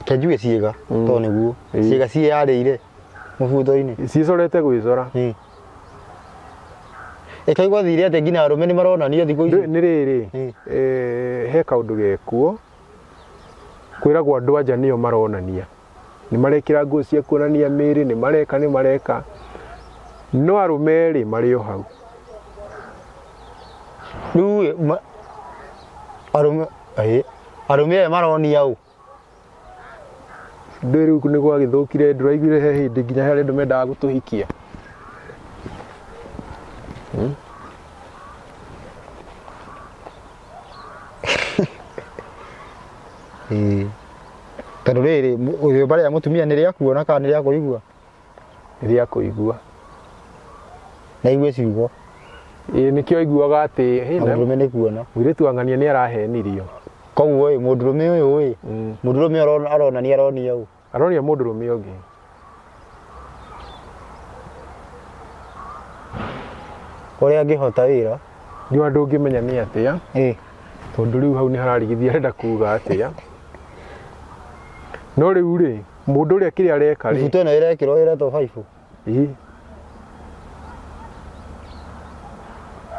Speaker 1: kenjuge ciĩga tondũ nĩguo ciĩga ciĩyarĩire mũbuto-inĩ.
Speaker 2: Ciĩcorete gwĩcora.
Speaker 1: Ĩkaigua thire atĩ nginya arũme nĩ maronanio thikũ ici.
Speaker 2: Nĩ rĩrĩ he kaũndũ gekuo kwĩragwo andũ anja nĩo maronania nĩ marekĩra nguo cia kuonania mĩĩrĩ nĩ mareka nĩ mareka no arũme rĩ marĩ o hau.
Speaker 1: Rĩu ĩ, arũme ĩ, arũme aya maronia ũ?
Speaker 2: Ndũĩ rĩu nĩ gwagĩthũkire ndũraiguire he hĩndĩ nginya harĩ andũ mendaga gũtũhikia.
Speaker 1: Ĩĩ. Tondũ rĩrĩ rĩũmba rĩa mũtumia nĩ rĩa kuona kana nĩ rĩa kũigua?
Speaker 2: Nĩ rĩa kũigua.
Speaker 1: Na igue ciugo.
Speaker 2: Ĩĩ nĩkĩo aiguaga atĩ
Speaker 1: Na mũndũrũme nĩ kuona.
Speaker 2: Mũirĩtu wa ng'ania nĩ arahenirio.
Speaker 1: Koguo ĩ mũndũrũme ũyũ ĩ mũndũrũme aronania aronia ũ?
Speaker 2: Aronia mũndũrũme ũngĩ.
Speaker 1: Ũrĩa angĩhota wĩra.
Speaker 2: Nĩ andũ ũngĩmenya nĩ atĩa tondũ rĩu hau nĩ hararigithia arenda kuga atĩa. No rĩu rĩ mũndũ ũrĩa kĩrĩa areka rĩ
Speaker 1: Mĩbuto ĩno ĩrekĩrwo ĩretwo baibũ.
Speaker 2: Ĩĩ.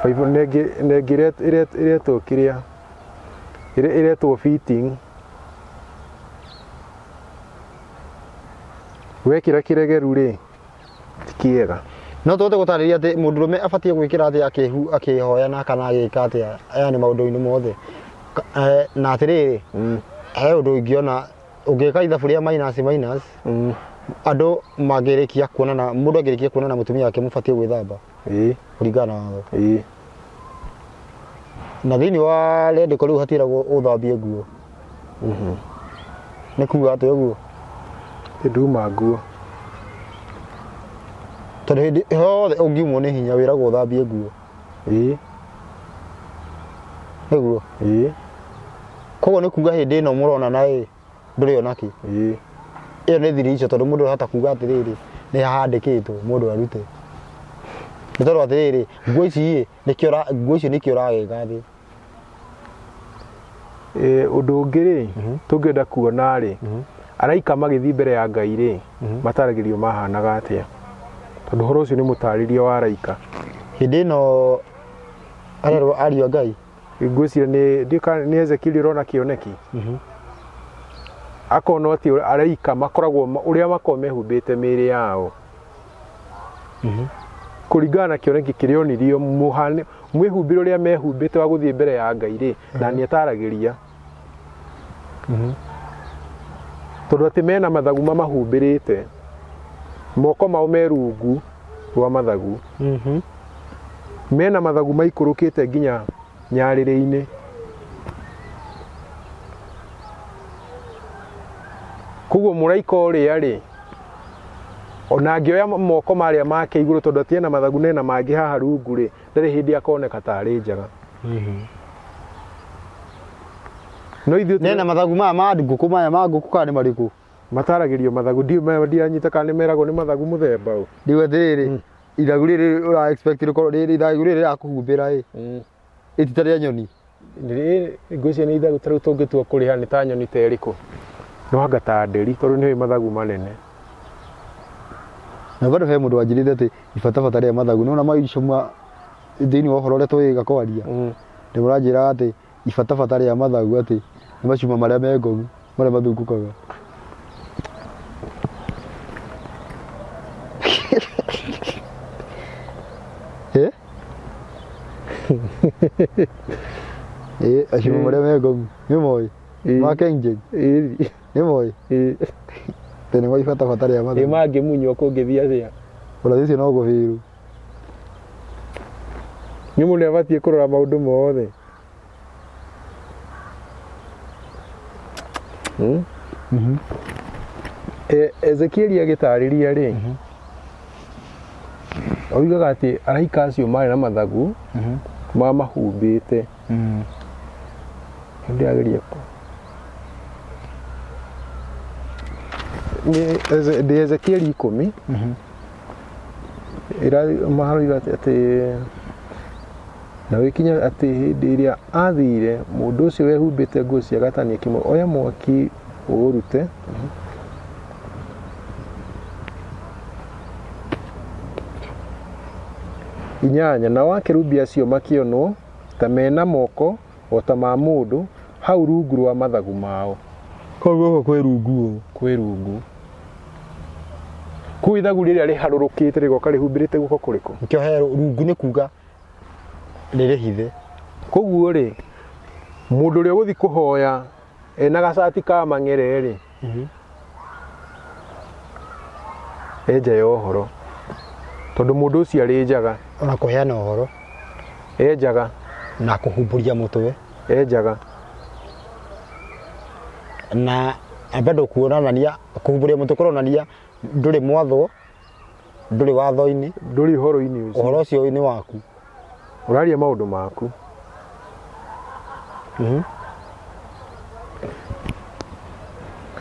Speaker 2: Baibũ nengĩ ĩretwo kĩrĩa ĩretwo fitting. Wekĩra kĩregeru rĩ ti kĩega.
Speaker 1: No tũhote gũtarĩria atĩ mũndũrũme abatiĩ gwĩkĩra atĩa akĩhoya na kana agĩka atĩa yani maũndũ-inĩ mothe. Na atĩrĩrĩ he ũndũ ingĩona ũngĩka ithabu rĩa minus minus andũ mangĩrĩkia kuonana mũndũ angĩrĩkia kuonana mũtumia wake mũbatiĩ gwĩthamba kũringana na watho. Na thĩinĩ wa rĩandĩko rĩu hatiragwo ũthambie nguo. Nĩ kuga atĩa ũguo?
Speaker 2: Nduma nguo.
Speaker 1: Tondũ hĩndĩ yothe ũngiumwo nĩ hinya wĩragwo ũthambie nguo. Nĩguo. Koguo nĩ kuga hĩndĩ ĩno mũronana ĩ ndũrĩ ona kĩ. Ĩyo nĩ thiri icio tondũ mũndũ arahota kuga atĩrĩrĩ nĩ handĩkĩtwo mũndũ arute. Nĩ tondũ atĩrĩrĩ nguo ici ĩ nĩkĩo nguo icio nĩkĩo ũragĩka thĩ.
Speaker 2: Ũndũ ũngĩ rĩ tũngĩenda kuona rĩ araika magĩthiĩ mbere ya Ngai rĩ mataragĩrio mahanaga atĩa tondũ ũhoro ũcio nĩ mũtarĩrie wa araika.
Speaker 1: Hĩndĩ ĩno arerwo ariũ a Ngai.
Speaker 2: Ngwĩciria nĩ ndiũĩ kana nĩ Ezekiel ũrona kĩoneki. Akona atĩ araika makoragwo ũrĩa makoragwo mehumbĩte mĩĩrĩ yao kũringana na kĩoneki kĩrĩa onirio mwĩhumbĩre ũrĩa mehumbĩte wa gũthiĩ mbere ya Ngai rĩ, na nĩ ataragĩria tondũ atĩ mena mathagu mamahumbĩrĩte, moko mao me rungu rwa mathagu, mena mathagu maikũrũkĩte nginya nyarĩrĩ-inĩ. Koguo mũraika ũrĩa rĩ, ona angĩoya moko marĩa make igũrũ tondũ atĩ ena mathagu na ena mangĩ haha rungu rĩ, ndarĩ hĩndĩ akoneka tarĩ njaga. No ithuĩ
Speaker 1: Nena mathagu maya ma ngũkũ, maya ma ngũkũ kana nĩ marĩkũ?
Speaker 2: Mataragĩrio mathagu, ndiranyita kana nĩ meragwo nĩ mathagu mũthemba ũ.
Speaker 1: Ndiuga atĩrĩrĩ, ithagu rĩrĩ ũra expect rĩkorwo rĩrĩ ithagu rĩrĩ rĩrakũhumbĩra ĩ ĩti ta rĩa nyoni.
Speaker 2: Ngwĩciria nĩ ithagu ta rĩu tũngĩtua kũrĩha nĩ ta nyoni ta ĩrĩkũ, no anga ta nderi tondũ nĩ mathagu manene.
Speaker 1: Na bado he mũndũ wanjĩrĩte atĩ ibatabata rĩa mathagu nĩwona maicuma thĩinĩ wa ũhoro ũrĩa twĩga kwaria, nĩ mũranjĩraga atĩ ibatabata rĩa mathagu atĩ nĩ macuma marĩa me ngogu marĩa mathungũkaga. Eh? Eh, macuma marĩa me ngogu nĩ moĩ ma Kengen nĩ moĩ tene nĩmo ibatabata rĩa
Speaker 2: Ĩ
Speaker 1: mathagu.
Speaker 2: Mangĩmunywo kũngĩthiĩ atĩa?
Speaker 1: Ũrathi ũcio no gũbĩrwo.
Speaker 2: Nĩ mũndũ abatiĩ kũrora maũndũ mothe. Ezekieli agĩtarĩria rĩ, oigaga atĩ araika acio marĩ na mathagu mamahumbĩte. Ndĩrageria nĩ ndĩ Ezekieli 10 maroiga atĩ na gũgĩkinya atĩ hĩndĩ ĩrĩa aathiire, mũndũ ũcio wehumbĩte nguo cia gatani akĩmwĩra, Oya mwaki ũũrute. 8 nao akerubi acio makĩonwo ta me na moko o ta ma mũndũ hau rungu rwa mathagu mao.
Speaker 1: Koguo gũkũ kwĩ rungu ũũ.
Speaker 2: Kwĩ rungu. Kũu ithagu rĩrĩa rĩharũrũkĩte rĩgoka rĩhumbĩrĩte guoko kũrĩkũ?
Speaker 1: Nĩkĩo he rungu, nĩ kuga rĩrĩ hithe.
Speaker 2: Koguo rĩ, mũndũ ũrĩa ũgũthiĩ kũhoya ena gacati ka mang'ere rĩ, enja ya ũhoro, tondũ mũndũ ũcio arĩ njaga.
Speaker 1: Ona kũheana ũhoro.
Speaker 2: Enjaga.
Speaker 1: Na kũhumbũria mũtwe.
Speaker 2: Enjaga.
Speaker 1: Na bado kuonania kũhumbũria mũtwe kũronania ndũrĩ mwathwo, ndũrĩ watho-inĩ.
Speaker 2: Ndũrĩ ũhoro-inĩ ũcio.
Speaker 1: Ũhoro ũcio nĩ waku.
Speaker 2: Ũraria maũndũ maku.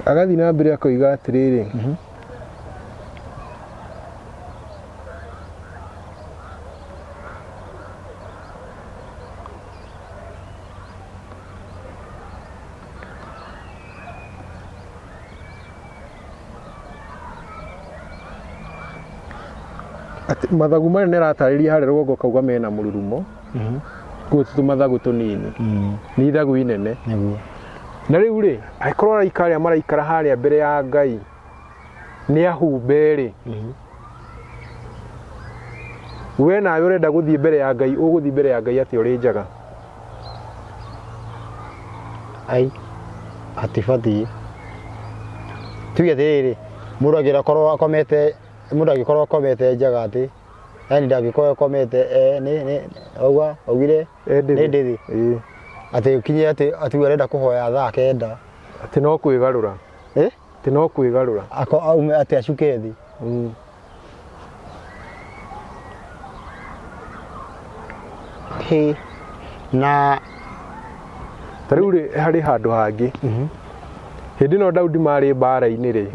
Speaker 2: Agathiĩ na mbere akoiga atĩrĩrĩ, atĩ mathagu marĩa nĩ aratarĩria harĩa rũgongo kauga mena mũrurumo, koguo ti tũmathagu tũnini, nĩ ithagu inene.
Speaker 1: Nĩguo.
Speaker 2: Na rĩu rĩ, angĩkorwo araika arĩa maraikara harĩa mbere ya Ngai nĩ ahumbe rĩ, we nawe ũrenda gũthiĩ mbere ya Ngai, ũgũthiĩ mbere ya Ngai atĩa ũrĩ njaga?
Speaker 1: Ai, hatibatiĩ. Tuge atĩrĩrĩ, mũndũ angĩkorwo akomete, mũndũ angĩkorwo akomete njaga atĩ, yani ndangĩkorwo akomete nĩ nĩ auga augire nĩ ndĩthĩ. Atĩ ũkinye atĩ atĩ arenda kũhoya thaa 9.
Speaker 2: Atĩ no kwĩgarũra.
Speaker 1: Eh?
Speaker 2: Atĩ no kwĩgarũra.
Speaker 1: Ako aume atĩ acuke thĩ. Hĩ. Na
Speaker 2: Ta rĩu rĩ, harĩ handũ hangĩ hĩndĩ ĩno Daudi marĩ mbara-inĩ rĩ,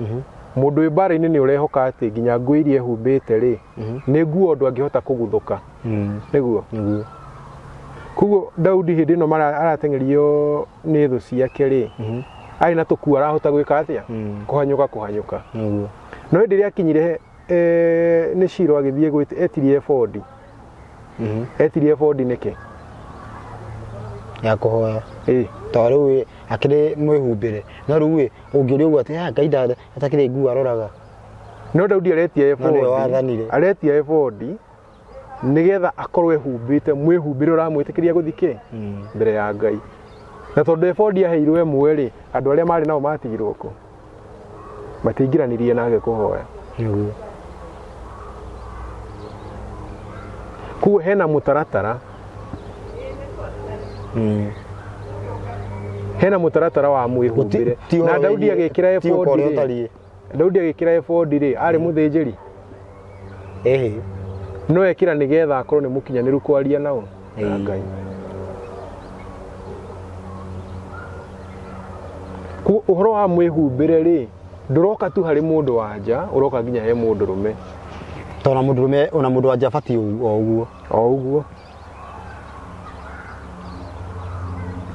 Speaker 2: mũndũ wĩ mbara-inĩ nĩ ũrehoka atĩ nginya nguo iria ehumbĩte rĩ, nĩ nguo ũndũ angĩhota kũguthũka. Nĩguo.
Speaker 1: Nĩguo.
Speaker 2: Koguo Daudi hĩndĩ ĩno arateng'erio nĩ thũ ciake rĩ, arĩ na tũkuo arahota gwĩka atĩa? Kũhanyũka kũhanyũka.
Speaker 1: Nĩguo.
Speaker 2: No hĩndĩ ĩrĩa akinyire nĩ Shilo agĩthiĩ gwĩti etirie ebodi. Etirie ebodi nĩkĩ?
Speaker 1: Ya kũhoya.
Speaker 2: Ĩ.
Speaker 1: Tondũ rĩu ĩ, akĩrĩ mwĩhumbĩre. No rĩu ĩ, ũngĩũria ũguo atĩ, "Ah, Ngai atakĩrĩ nguo aroraga."
Speaker 2: No Daudi aretia
Speaker 1: No nĩwe
Speaker 2: ebodi,
Speaker 1: wathanire.
Speaker 2: aretia ebodi nĩgetha akorwo ehumbĩte mwĩhumbĩre ũramwĩtĩkĩria gũthiĩ kĩ mbere ya Ngai. Na tondũ ebodi aheirwo ĩmwe rĩ, andũ arĩa marĩ nao matigirwo kũ? Matiingĩranirie nake kũhoya.
Speaker 1: Nĩguo.
Speaker 2: Koguo hena mũtaratara, hena mũtaratara wa mwĩhumbĩre.
Speaker 1: Ti
Speaker 2: Na
Speaker 1: ũhoro
Speaker 2: Daudi
Speaker 1: wĩgiĩ-
Speaker 2: agĩkĩra
Speaker 1: ti ũka
Speaker 2: ebodi
Speaker 1: ũrĩa
Speaker 2: rĩ,
Speaker 1: ũtariĩ.
Speaker 2: Daudi agĩkĩra ebodi rĩ, arĩ mũthĩnjĩri.
Speaker 1: Ĩhĩ.
Speaker 2: No ekĩra nĩgetha akorwo nĩ mũkinyanĩru kwaria nao na
Speaker 1: Ĩĩ.
Speaker 2: Ngai. Koguo ũhoro wa mwĩhumbĩre rĩ, ndũroka tu harĩ mũndũ wa nja, ũroka nginya he mũndũrũme.
Speaker 1: Tondũ ona mũndũrũme ona mũndũ wa nja abatiĩ o ũguo.
Speaker 2: O ũguo.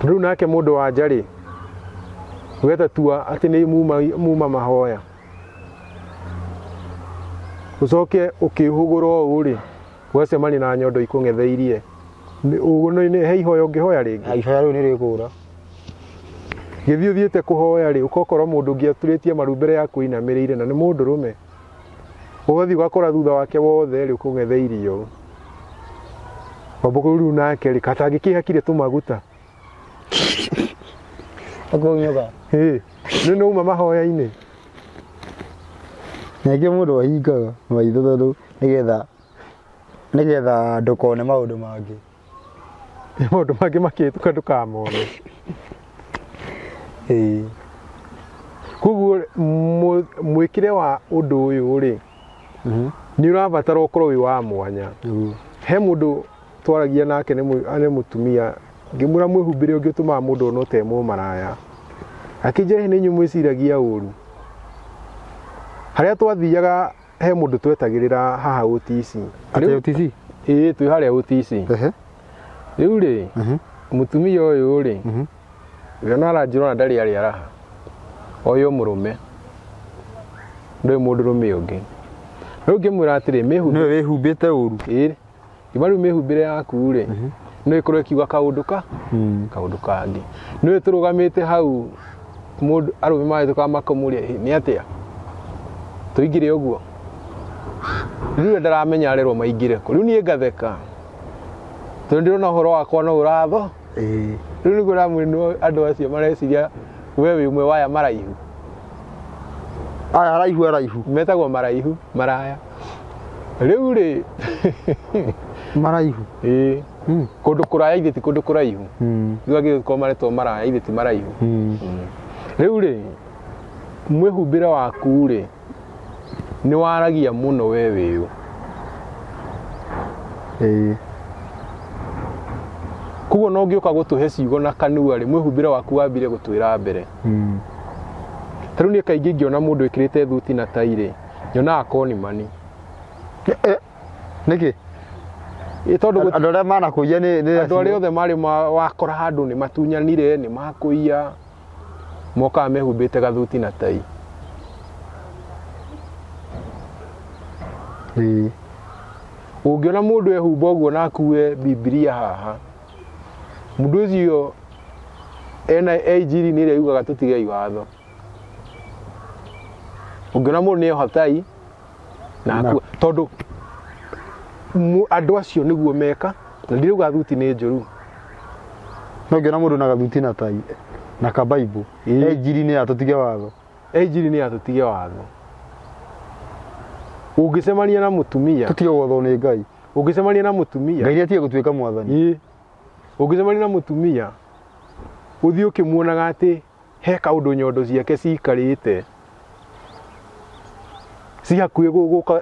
Speaker 2: Rĩu nake mũndũ wa nja rĩ, wetatua atĩ nĩ muma mahoya, ũcoke ũkĩhũgũra ũũ rĩ, ũgacemania na nyondo ikũng'etheirie. He ihoya ũngĩhoya rĩngĩ?
Speaker 1: Ihoya rĩu nĩ rĩkũra.
Speaker 2: Gĩthiĩ ũthiĩte kũhoya rĩ, ũkokorwo mũndũ ũngĩ aturĩtie maru mbere yaku ainamĩrĩire na nĩ mũndũrũme. Ũgathiĩ ũgakora thutha wake wothe rĩ ũkũng'etheirie ũũ. Wamba rĩu nake rĩ, katangĩkĩhakire tũmaguta.
Speaker 1: Akũnyuka.
Speaker 2: Ĩ, nĩ nĩ uma mahoya-inĩ.
Speaker 1: Ningĩ mũndũ ahingaga maitho tondũ nĩgetha ndũkone maũndũ mangĩ.
Speaker 2: Maũndũ mangĩ makĩhĩtũka ndũkamone.
Speaker 1: Ĩĩ.
Speaker 2: Koguo mwĩkĩre wa ũndũ ũyũ rĩ, nĩ ũrabatara ũkorwo wĩ wa mwanya.
Speaker 1: Nĩguo.
Speaker 2: He mũndũ twaragia nake nĩ mũtumia, ngĩmwĩra mwĩhumbĩre ũngĩ ũtũmaga mũndũ one ta e mũmaraya. Akĩnjĩra nĩ inyuĩ mwĩciragia ũru. Harĩa twathiaga he mũndũ twetagĩrĩra haha OTC.
Speaker 1: Atĩ OTC?
Speaker 2: Ĩĩ, twĩ harĩa OTC.
Speaker 1: Ehe.
Speaker 2: Rĩu rĩ, mũtumia ũyũ rĩ, we ona aranjĩra ona ndarĩ arĩa araha. Ũyũ mũrũme. Ndũĩ mũndũrũme ũngĩ. Rĩu ngĩmwĩra atĩrĩ, mĩhumbĩre.
Speaker 1: Nĩwe wĩhumbĩte ũru.
Speaker 2: Ĩĩ. Ngĩmwĩra rĩu mĩhumbĩre yaku rĩ, no ĩkorwo ĩkiuga kaũndũ ka kaũndũ kangĩ. Nĩũĩ tũrũgamĩte hau mũndũ arũme mahĩtũkaga makamũria nĩ atĩa? Tũingĩre ũguo? Rĩu we ndaramenya arerwo maingĩre kũ. Rĩu niĩ ngatheka. Tondũ ndĩrona ũhoro wakwa no ũratho.
Speaker 1: Ĩĩ.
Speaker 2: Rĩu nĩguo ndamwĩra andũ acio mareciria we wĩ ũmwe wa aya maraihu.
Speaker 1: Aya araihu araihu.
Speaker 2: Metagwo maraihu, maraya. Rĩu rĩ
Speaker 1: Maraihu.
Speaker 2: Ĩĩ. Kũndũ kũraya ithe ti kũndũ kũraihu. Rĩu angĩ gũkorwo maretwo maraya ithe ti maraihu. Rĩu rĩ mwĩhumbĩre waku rĩ nĩ waragia mũno we wĩũ.
Speaker 1: Ĩĩ.
Speaker 2: Koguo no ũngĩũka gũtũhe ciugo na kanua rĩ, mwĩhumbĩre waku wambire gũtwĩra mbere. Ta rĩu niĩ kaingĩ ingĩona mũndũ ĩkĩrĩte thuti na tai rĩ, nyonaga konimani.
Speaker 1: Nĩkĩ?
Speaker 2: Ĩ tondũ
Speaker 1: Andũ arĩa manakũiya nĩ
Speaker 2: andũ arĩa othe marĩ wakora handũ nĩ matunyanire, nĩ makũiya, mokaga mehumbĩte gathuti na tai.
Speaker 1: Ĩĩ.
Speaker 2: Ũngĩona mũndũ ehumba ũguo na akue Bibilia haha, mũndũ ũcio ena e injiri-inĩ ĩrĩa yugaga tũtigei watho. Ũngĩona mũndũ nĩ oha tai na akua, tondũ andũ acio nĩguo meka, na ndirauga thuti nĩ njũru.
Speaker 1: No ũngĩona mũndũ na gathuti na tai na kabaibu,
Speaker 2: Ĩĩ.
Speaker 1: e injiri-inĩ ya tũtige watho.
Speaker 2: E injiri-inĩ ya tũtige watho. Ũngĩcemania na mũtumia,
Speaker 1: Tũtige gwathwo nĩ Ngai.
Speaker 2: Ũngĩcemania na mũtumia,
Speaker 1: Ngai nĩatige gũtuĩka mwathani.
Speaker 2: Ĩĩ. Ũngĩcemania na mũtumia, ũthiĩ ũkĩmuonaga atĩ he kaũndũ nyondo ciake cikarĩte ci hakuhĩ gũka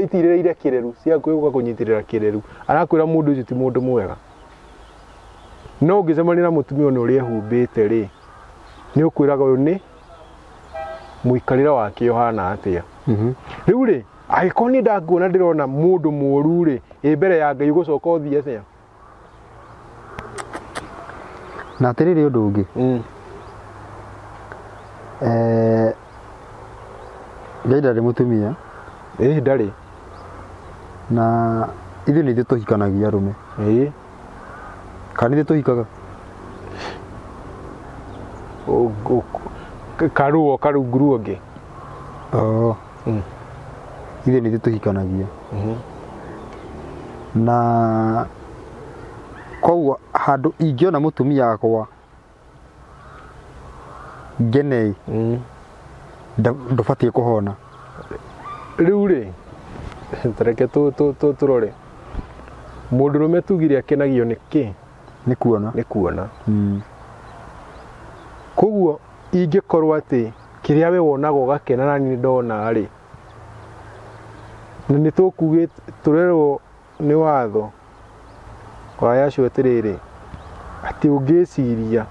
Speaker 2: itirĩrĩire kĩreru, ci hakuhĩ gũka kũnyitĩrĩra kĩreru, arakwĩra mũndũ ũcio ti mũndũ mwega. No ũngĩcemania na mũtumia ona ũrĩa ehumbĩte rĩ, nĩ ũkwĩraga ũyũ nĩ mũikarĩre wake ũhana atĩa. Rĩu rĩ, angĩkorwo niĩ ndakuona ndĩrona mũndũ mũru rĩ, ĩ mbere ya Ngai ũgũcoka ũthiĩ atĩa?
Speaker 1: Na atĩrĩrĩ ũndũ ũngĩ. Ngai ndarĩ mũtumia.
Speaker 2: Ĩĩ ndarĩ.
Speaker 1: Na ithuĩ nĩ ithuĩ tũhikanagia arũme.
Speaker 2: Ĩĩ.
Speaker 1: Kana nĩ ithuĩ tũhikaga?
Speaker 2: Karuo karungu ruongĩ.
Speaker 1: Oh. Ithuĩ nĩ ithuĩ tũhikanagia na koguo handũ ingĩona mũtumia wakwa ngene ndũbatiĩ kũhona.
Speaker 2: Rĩu rĩ, tareke tũrore mũndũrũme tugire akenagio nĩ kĩ?
Speaker 1: Nĩ kuona.
Speaker 2: Nĩ kuona. Koguo ingĩkorwo atĩ kĩrĩa we wonaga ũgakena na niĩ ndona rĩ, na nĩ tũkugĩte tũrerwo nĩ watho wa Yahshua atĩrĩrĩ, atĩ ũngĩciria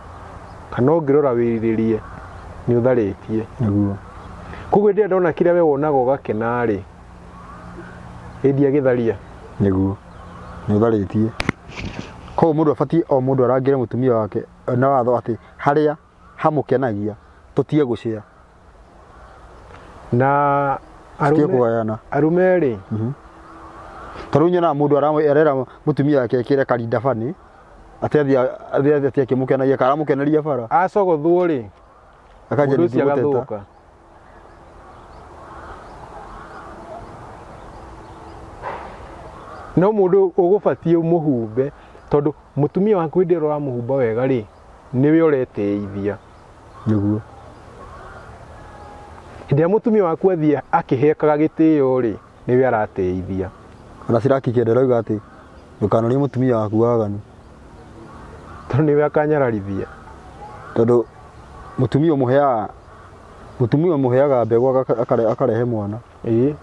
Speaker 2: kana ũngĩrora wĩrirĩrie nĩ ũtharĩtie.
Speaker 1: Nĩguo.
Speaker 2: Koguo hĩndĩ ĩrĩa ndona kĩrĩa we wonaga ũgakena rĩ, ĩ ndiagĩtharia?
Speaker 1: Nĩguo. Nĩ ũtharĩtie. Koguo mũndũ abatiĩ o mũndũ arangĩre mũtumia wake na watho atĩ harĩa hamũkenagia tũtige gũcĩa.
Speaker 2: Na
Speaker 1: Tũtige
Speaker 2: arũme
Speaker 1: kũgayana.
Speaker 2: Arũme rĩ,
Speaker 1: Ta rĩu nyonaga mũndũ arera mũtumia wake ekĩre karinda bani atĩ athiĩ atĩ akĩmũkenagia kana aramũkeneria bara.
Speaker 2: Acogothwo rĩ,
Speaker 1: Akanjia
Speaker 2: mũndũ ũcio
Speaker 1: ningĩ gũteta.
Speaker 2: Agathũka. No mũndũ ũgũbatiĩ ũmũhumbe, tondũ mũtumia waku hĩndĩ ĩrĩa ũramũhumba wega rĩ, nĩwe ũretĩithia.
Speaker 1: Nĩguo.
Speaker 2: Hĩndĩ ĩrĩa mũtumia waku athiĩ akĩhekaga gĩtĩo rĩ, nĩwe aratĩithia.
Speaker 1: Ona Siraki kĩende arauga atĩ ndũkanorie mũtumia waku waganu.
Speaker 2: Tondũ nĩwe akanyararithia.
Speaker 1: Tondũ mũtumia ũmũheaga, mũtumia ũmũheaga mbegũ akarehe mwana.
Speaker 2: Ĩĩ.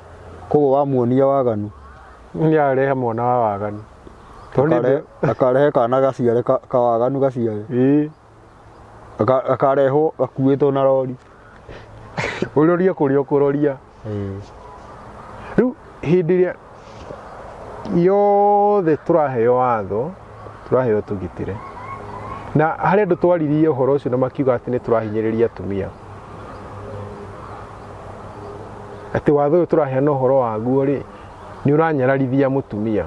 Speaker 1: Koguo wamuonia waganu.
Speaker 2: Nĩ arehe mwana wa waganu. Tondũ nĩ
Speaker 1: Akarehe kana gaciare kawaganu gaciare.
Speaker 2: Ĩĩ.
Speaker 1: Akarehwo gakuĩtwo na rori.
Speaker 2: Ũrorie kũrĩa ũkũroria.
Speaker 1: Ĩĩ.
Speaker 2: Rĩu hĩndĩ ĩrĩa yothe tũraheo watho, tũraheo tũgitĩre. Na harĩ andũ twaririe ũhoro ũcio na makiuga atĩ nĩ tũrahinyĩrĩria atumia. Atĩ watho ũyũ tũraheana ũhoro waguo rĩ, nĩ ũranyararithia mũtumia.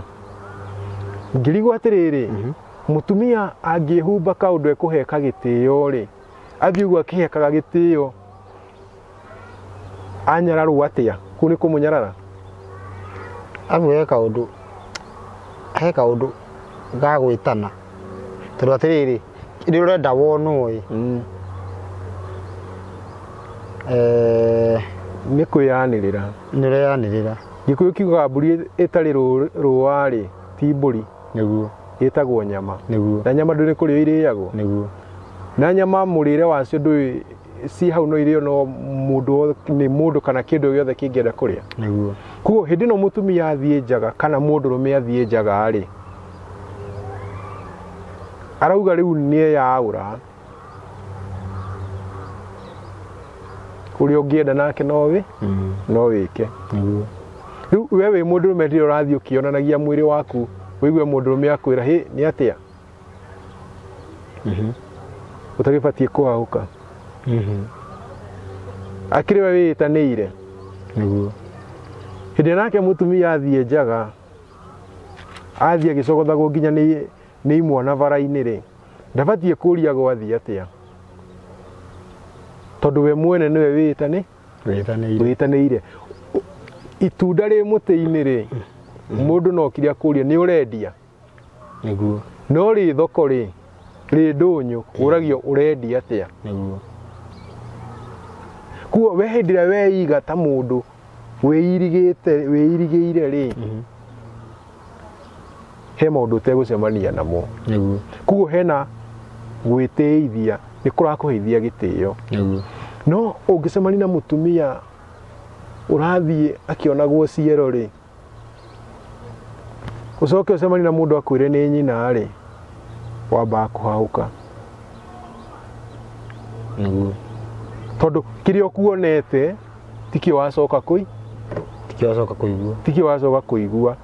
Speaker 2: Ngĩrigwo atĩrĩrĩ, mũtumia angĩhumba kaũndũ ekũheka gĩtĩo rĩ, athiĩ ũguo akĩhekaga gĩtĩo, anyararwo atĩa? Kũu nĩ kũmũnyarara?
Speaker 1: Abu he kaũndũ, he kaũndũ ga gwĩtana. Tondũ atĩrĩrĩ, rĩrĩa ũrenda wonwo ĩ,
Speaker 2: Nĩ kwĩyanĩrĩra.
Speaker 1: Nĩ ũreyanĩrĩra.
Speaker 2: Gĩkũyũ kiugaga mbũri ĩtarĩ rũa rĩ, ti mbũri.
Speaker 1: Nĩguo.
Speaker 2: Ĩtagwo nyama.
Speaker 1: Nĩguo.
Speaker 2: Na nyama ndũrĩ kũrĩo irĩagwo.
Speaker 1: Nĩguo.
Speaker 2: Na nyama mũrĩre wacio ndũĩ ci hau no irĩo no mũndũ nĩ mũndũ kana kĩndũ gĩothe kĩngĩenda kũrĩa.
Speaker 1: Nĩguo.
Speaker 2: Koguo hĩndĩ ĩno mũtumia athiĩ njaga kana mũndũrũme athiĩ njaga rĩ, arauga rĩu nĩeyaũra ũrĩa ũngĩenda nake no wĩke.
Speaker 1: Nĩguo.
Speaker 2: Rĩu we wĩ mũndũrũme rĩrĩa ũrathiĩ ũkĩonanagia mwĩrĩ waku, ũigue mũndũrũme akwĩra hĩ nĩ atĩa? Ũtagĩbatiĩ kũhahũka. Akĩrĩ we wĩĩtanĩire.
Speaker 1: Nĩguo.
Speaker 2: Hĩndĩ ĩrĩa nake mũtumia athiĩ njaga, athiĩ agĩcogothagwo nginya nĩ imwana bara-inĩ rĩ, ndabatiĩ kũria gwathiĩ atĩa. Tondũ we mwene nĩwe
Speaker 1: Wĩtanĩire.
Speaker 2: Wĩtanĩire. Itunda rĩ mũtĩ-inĩ rĩ, mũndũ no kire akũrie nĩ ũrendia.
Speaker 1: Nĩguo.
Speaker 2: No rĩ thoko rĩ, rĩ ndũnyũ, ũragio ũrendia atĩa.
Speaker 1: Nĩguo.
Speaker 2: Kuo we hĩndĩ ĩrĩa weiga ta mũndũ wĩirigĩte, wĩirigĩire rĩ, he maũndũ ũtegũcemania namo.
Speaker 1: Nĩguo.
Speaker 2: Koguo hena gwĩtĩithia, nĩ kũrakũheithia gĩtĩo.
Speaker 1: Nĩguo.
Speaker 2: No ũngĩcemania na mũtumia ũrathiĩ akĩonagwo ciero rĩ, ũcoke ũcemanie na mũndũ akwĩre nĩ nyina rĩ, wambaga kũhahũka.
Speaker 1: Nĩguo.
Speaker 2: Tondũ kĩrĩa ũkuonete tikĩo wacoka kũi
Speaker 1: Tikĩo wacoka kũigua.
Speaker 2: Tikĩo wacoka kũigua.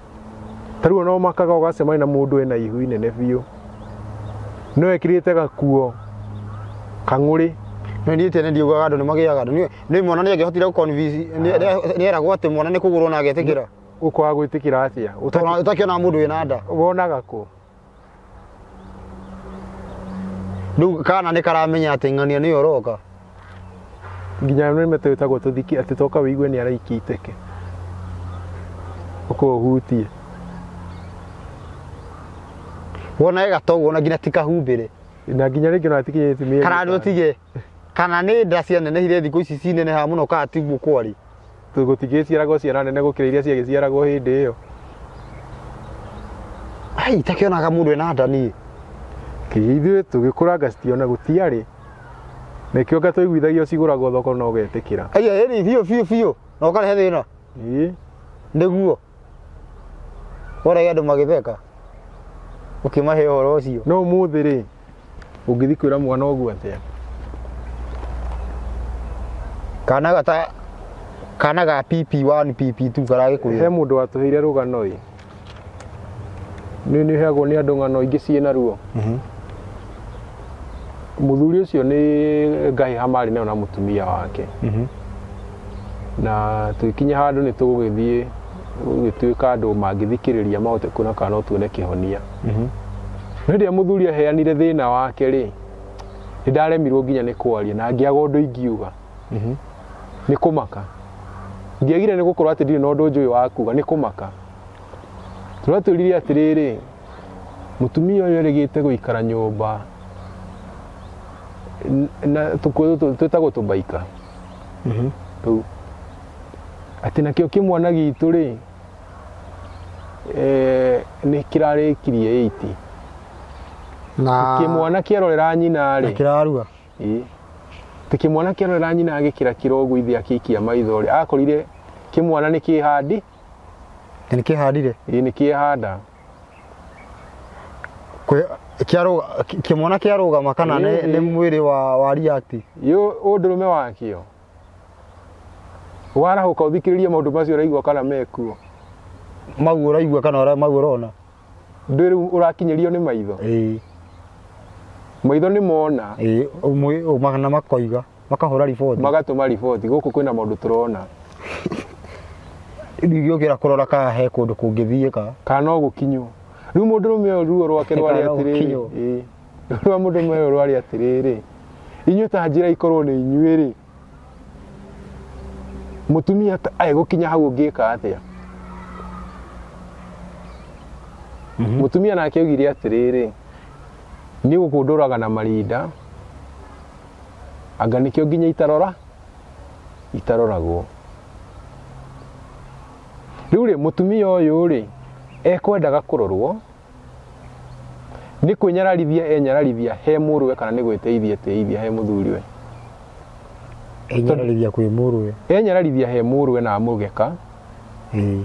Speaker 2: Ta rĩu ona ũmakaga ũgacemania na mũndũ ena ihu inene biũ, no ekĩrĩte gakuo kang'ũrĩ.
Speaker 1: No niĩ tene ndiugaga andũ nĩ magĩaga andũ. Nĩ mwana nĩ angĩahotire gũ convince, nĩ eragwo atĩ mwana nĩ kũgũrwo na agetĩkĩra.
Speaker 2: Ũkwaga gwĩtĩkĩra atĩa?
Speaker 1: Tondũ ũtakĩonaga mũndũ wĩna nda.
Speaker 2: Wonaga kũ?
Speaker 1: Rĩu kana nĩ karamenya atĩ ng'ania nĩyo ũroka.
Speaker 2: Nginya nĩ twĩtagwo tũthiki atĩ toka wĩigue nĩ araikia iteke. Ũka ũhutie.
Speaker 1: Wona ega toguo na nginya ti kahumbĩre.
Speaker 2: Na nginya rĩngĩ ona atikinyĩtie mĩeri
Speaker 1: Kana
Speaker 2: ĩtano.
Speaker 1: tige kana nĩ nda cianenehire thikũ ici cinenehaga mũno kana tiguo kwarĩ.
Speaker 2: Gũtingĩciaragwo ciana nene gũkĩra iria ciagĩciaragwo hĩndĩ ĩyo.
Speaker 1: Ai itakĩonaga mũndũ ena nda niĩ.
Speaker 2: Ithuĩ tũgĩkũranga citiona gũtiarĩ. Nĩkĩo nga twaiguithagio cigũragwo thoko na ũgetĩkĩra.
Speaker 1: Aya ĩni biũ biũ biũ na ũkarehe thĩna.
Speaker 2: Ĩĩ.
Speaker 1: Nĩguo. Woragia andũ magĩtheka. Ũkĩmahe ũhoro ũcio.
Speaker 2: No ũmũthĩ rĩ, ũngĩthiĩ kwĩra mwana ũguo atĩa?
Speaker 1: Kana gata kana ga PP1 PP2
Speaker 2: He
Speaker 1: karagĩkwĩra.
Speaker 2: mũndũ watũheire rũgano ĩ. Nĩ nĩ ũheagwo nĩ andũ ng'ano ingĩ ciĩna ruo. Mũthuri ũcio nĩ ngahĩha marĩ nayo na mũtumia wake. Na tũgĩkinya handũ nĩ tũgũgĩthiĩ gũgĩtuĩka andũ mangĩthikĩrĩria mahote kuona kana no tuone kĩhonia. No hĩndĩ ĩrĩa mũthuri aheanire thĩna wake rĩ, nĩ ndaremirwo nginya nĩ kwaria na ngĩaga ũndũ ingiuga. Nĩ kũmaka. Ndiagire nĩ gũkorwo atĩ ndirĩ na ũndũ njũĩ wa kuga, nĩ kũmaka. Tũratwĩrire atĩrĩrĩ, mũtumia ũyũ erĩgĩte gũikara nyũmba na tũkuo tũtũ twĩtagwo tũbaika tũu. Atĩ nakĩo kĩmwana gitũ rĩ, nĩ kĩrarĩkirie eight.
Speaker 1: Na
Speaker 2: Kĩmwana kĩarorera nyina
Speaker 1: na
Speaker 2: rĩ,
Speaker 1: kĩrarua.
Speaker 2: ĩĩ. Atĩ kĩmwana kĩarorera nyina agĩkĩra ũguo ithe akĩikia maitho rĩ, akorire kĩmwana nĩ kĩhandi,
Speaker 1: Nĩ kĩhandire.
Speaker 2: ĩĩ nĩ kĩhanda.
Speaker 1: Kĩmwana kĩarũgama kana nĩ nĩ mwĩrĩ wa wa react.
Speaker 2: Yũ ũndũrũme wakĩo warahũka ũthikĩrĩrie maũndũ macio ũraigua kana mekuo.
Speaker 1: Mau ũraigua kana mau ũrona.
Speaker 2: Ndũĩ rĩu ũrakinyĩrio nĩ maitho.
Speaker 1: Ĩĩ.
Speaker 2: Maitho nĩ mona.
Speaker 1: Ĩĩ na makoiga makahũra riboti.
Speaker 2: Magatũma riboti gũkũ kwĩna maũndũ tũrona.
Speaker 1: Rĩu ũkĩra kũrora kana he kũndũ kũngĩthiĩka.
Speaker 2: Kana no gũkinywo. Rĩu mũndũrũme ũyũ ruo rwake rwarĩ
Speaker 1: Kana no
Speaker 2: atĩrĩrĩ.
Speaker 1: gũkinywo.
Speaker 2: Ĩĩ. Ruo rwa mũndũrũme ũyũ rwarĩ atĩrĩrĩ. Inyuĩ ta njĩra ikorwo nĩ inyuĩ rĩ. Mũtumia ta egũkinya hau ũngĩka atĩa? Mũtumia nake augire atĩrĩrĩ, niĩ gũkũ ndũraga na marinda, anga nĩkĩo nginya itarora itaroragwo. Rĩu rĩ, mũtumia ũyũ rĩ, ekwendaga kũrorwo, nĩ kwĩnyararithia enyararithia he mũrũwe kana nĩ gwĩteithia eteithia he mũthuriwe?
Speaker 1: Enyararithia kwĩ mũrũwe.
Speaker 2: Enyararithia he mũrũwe na amũgeka.
Speaker 1: Ĩĩ.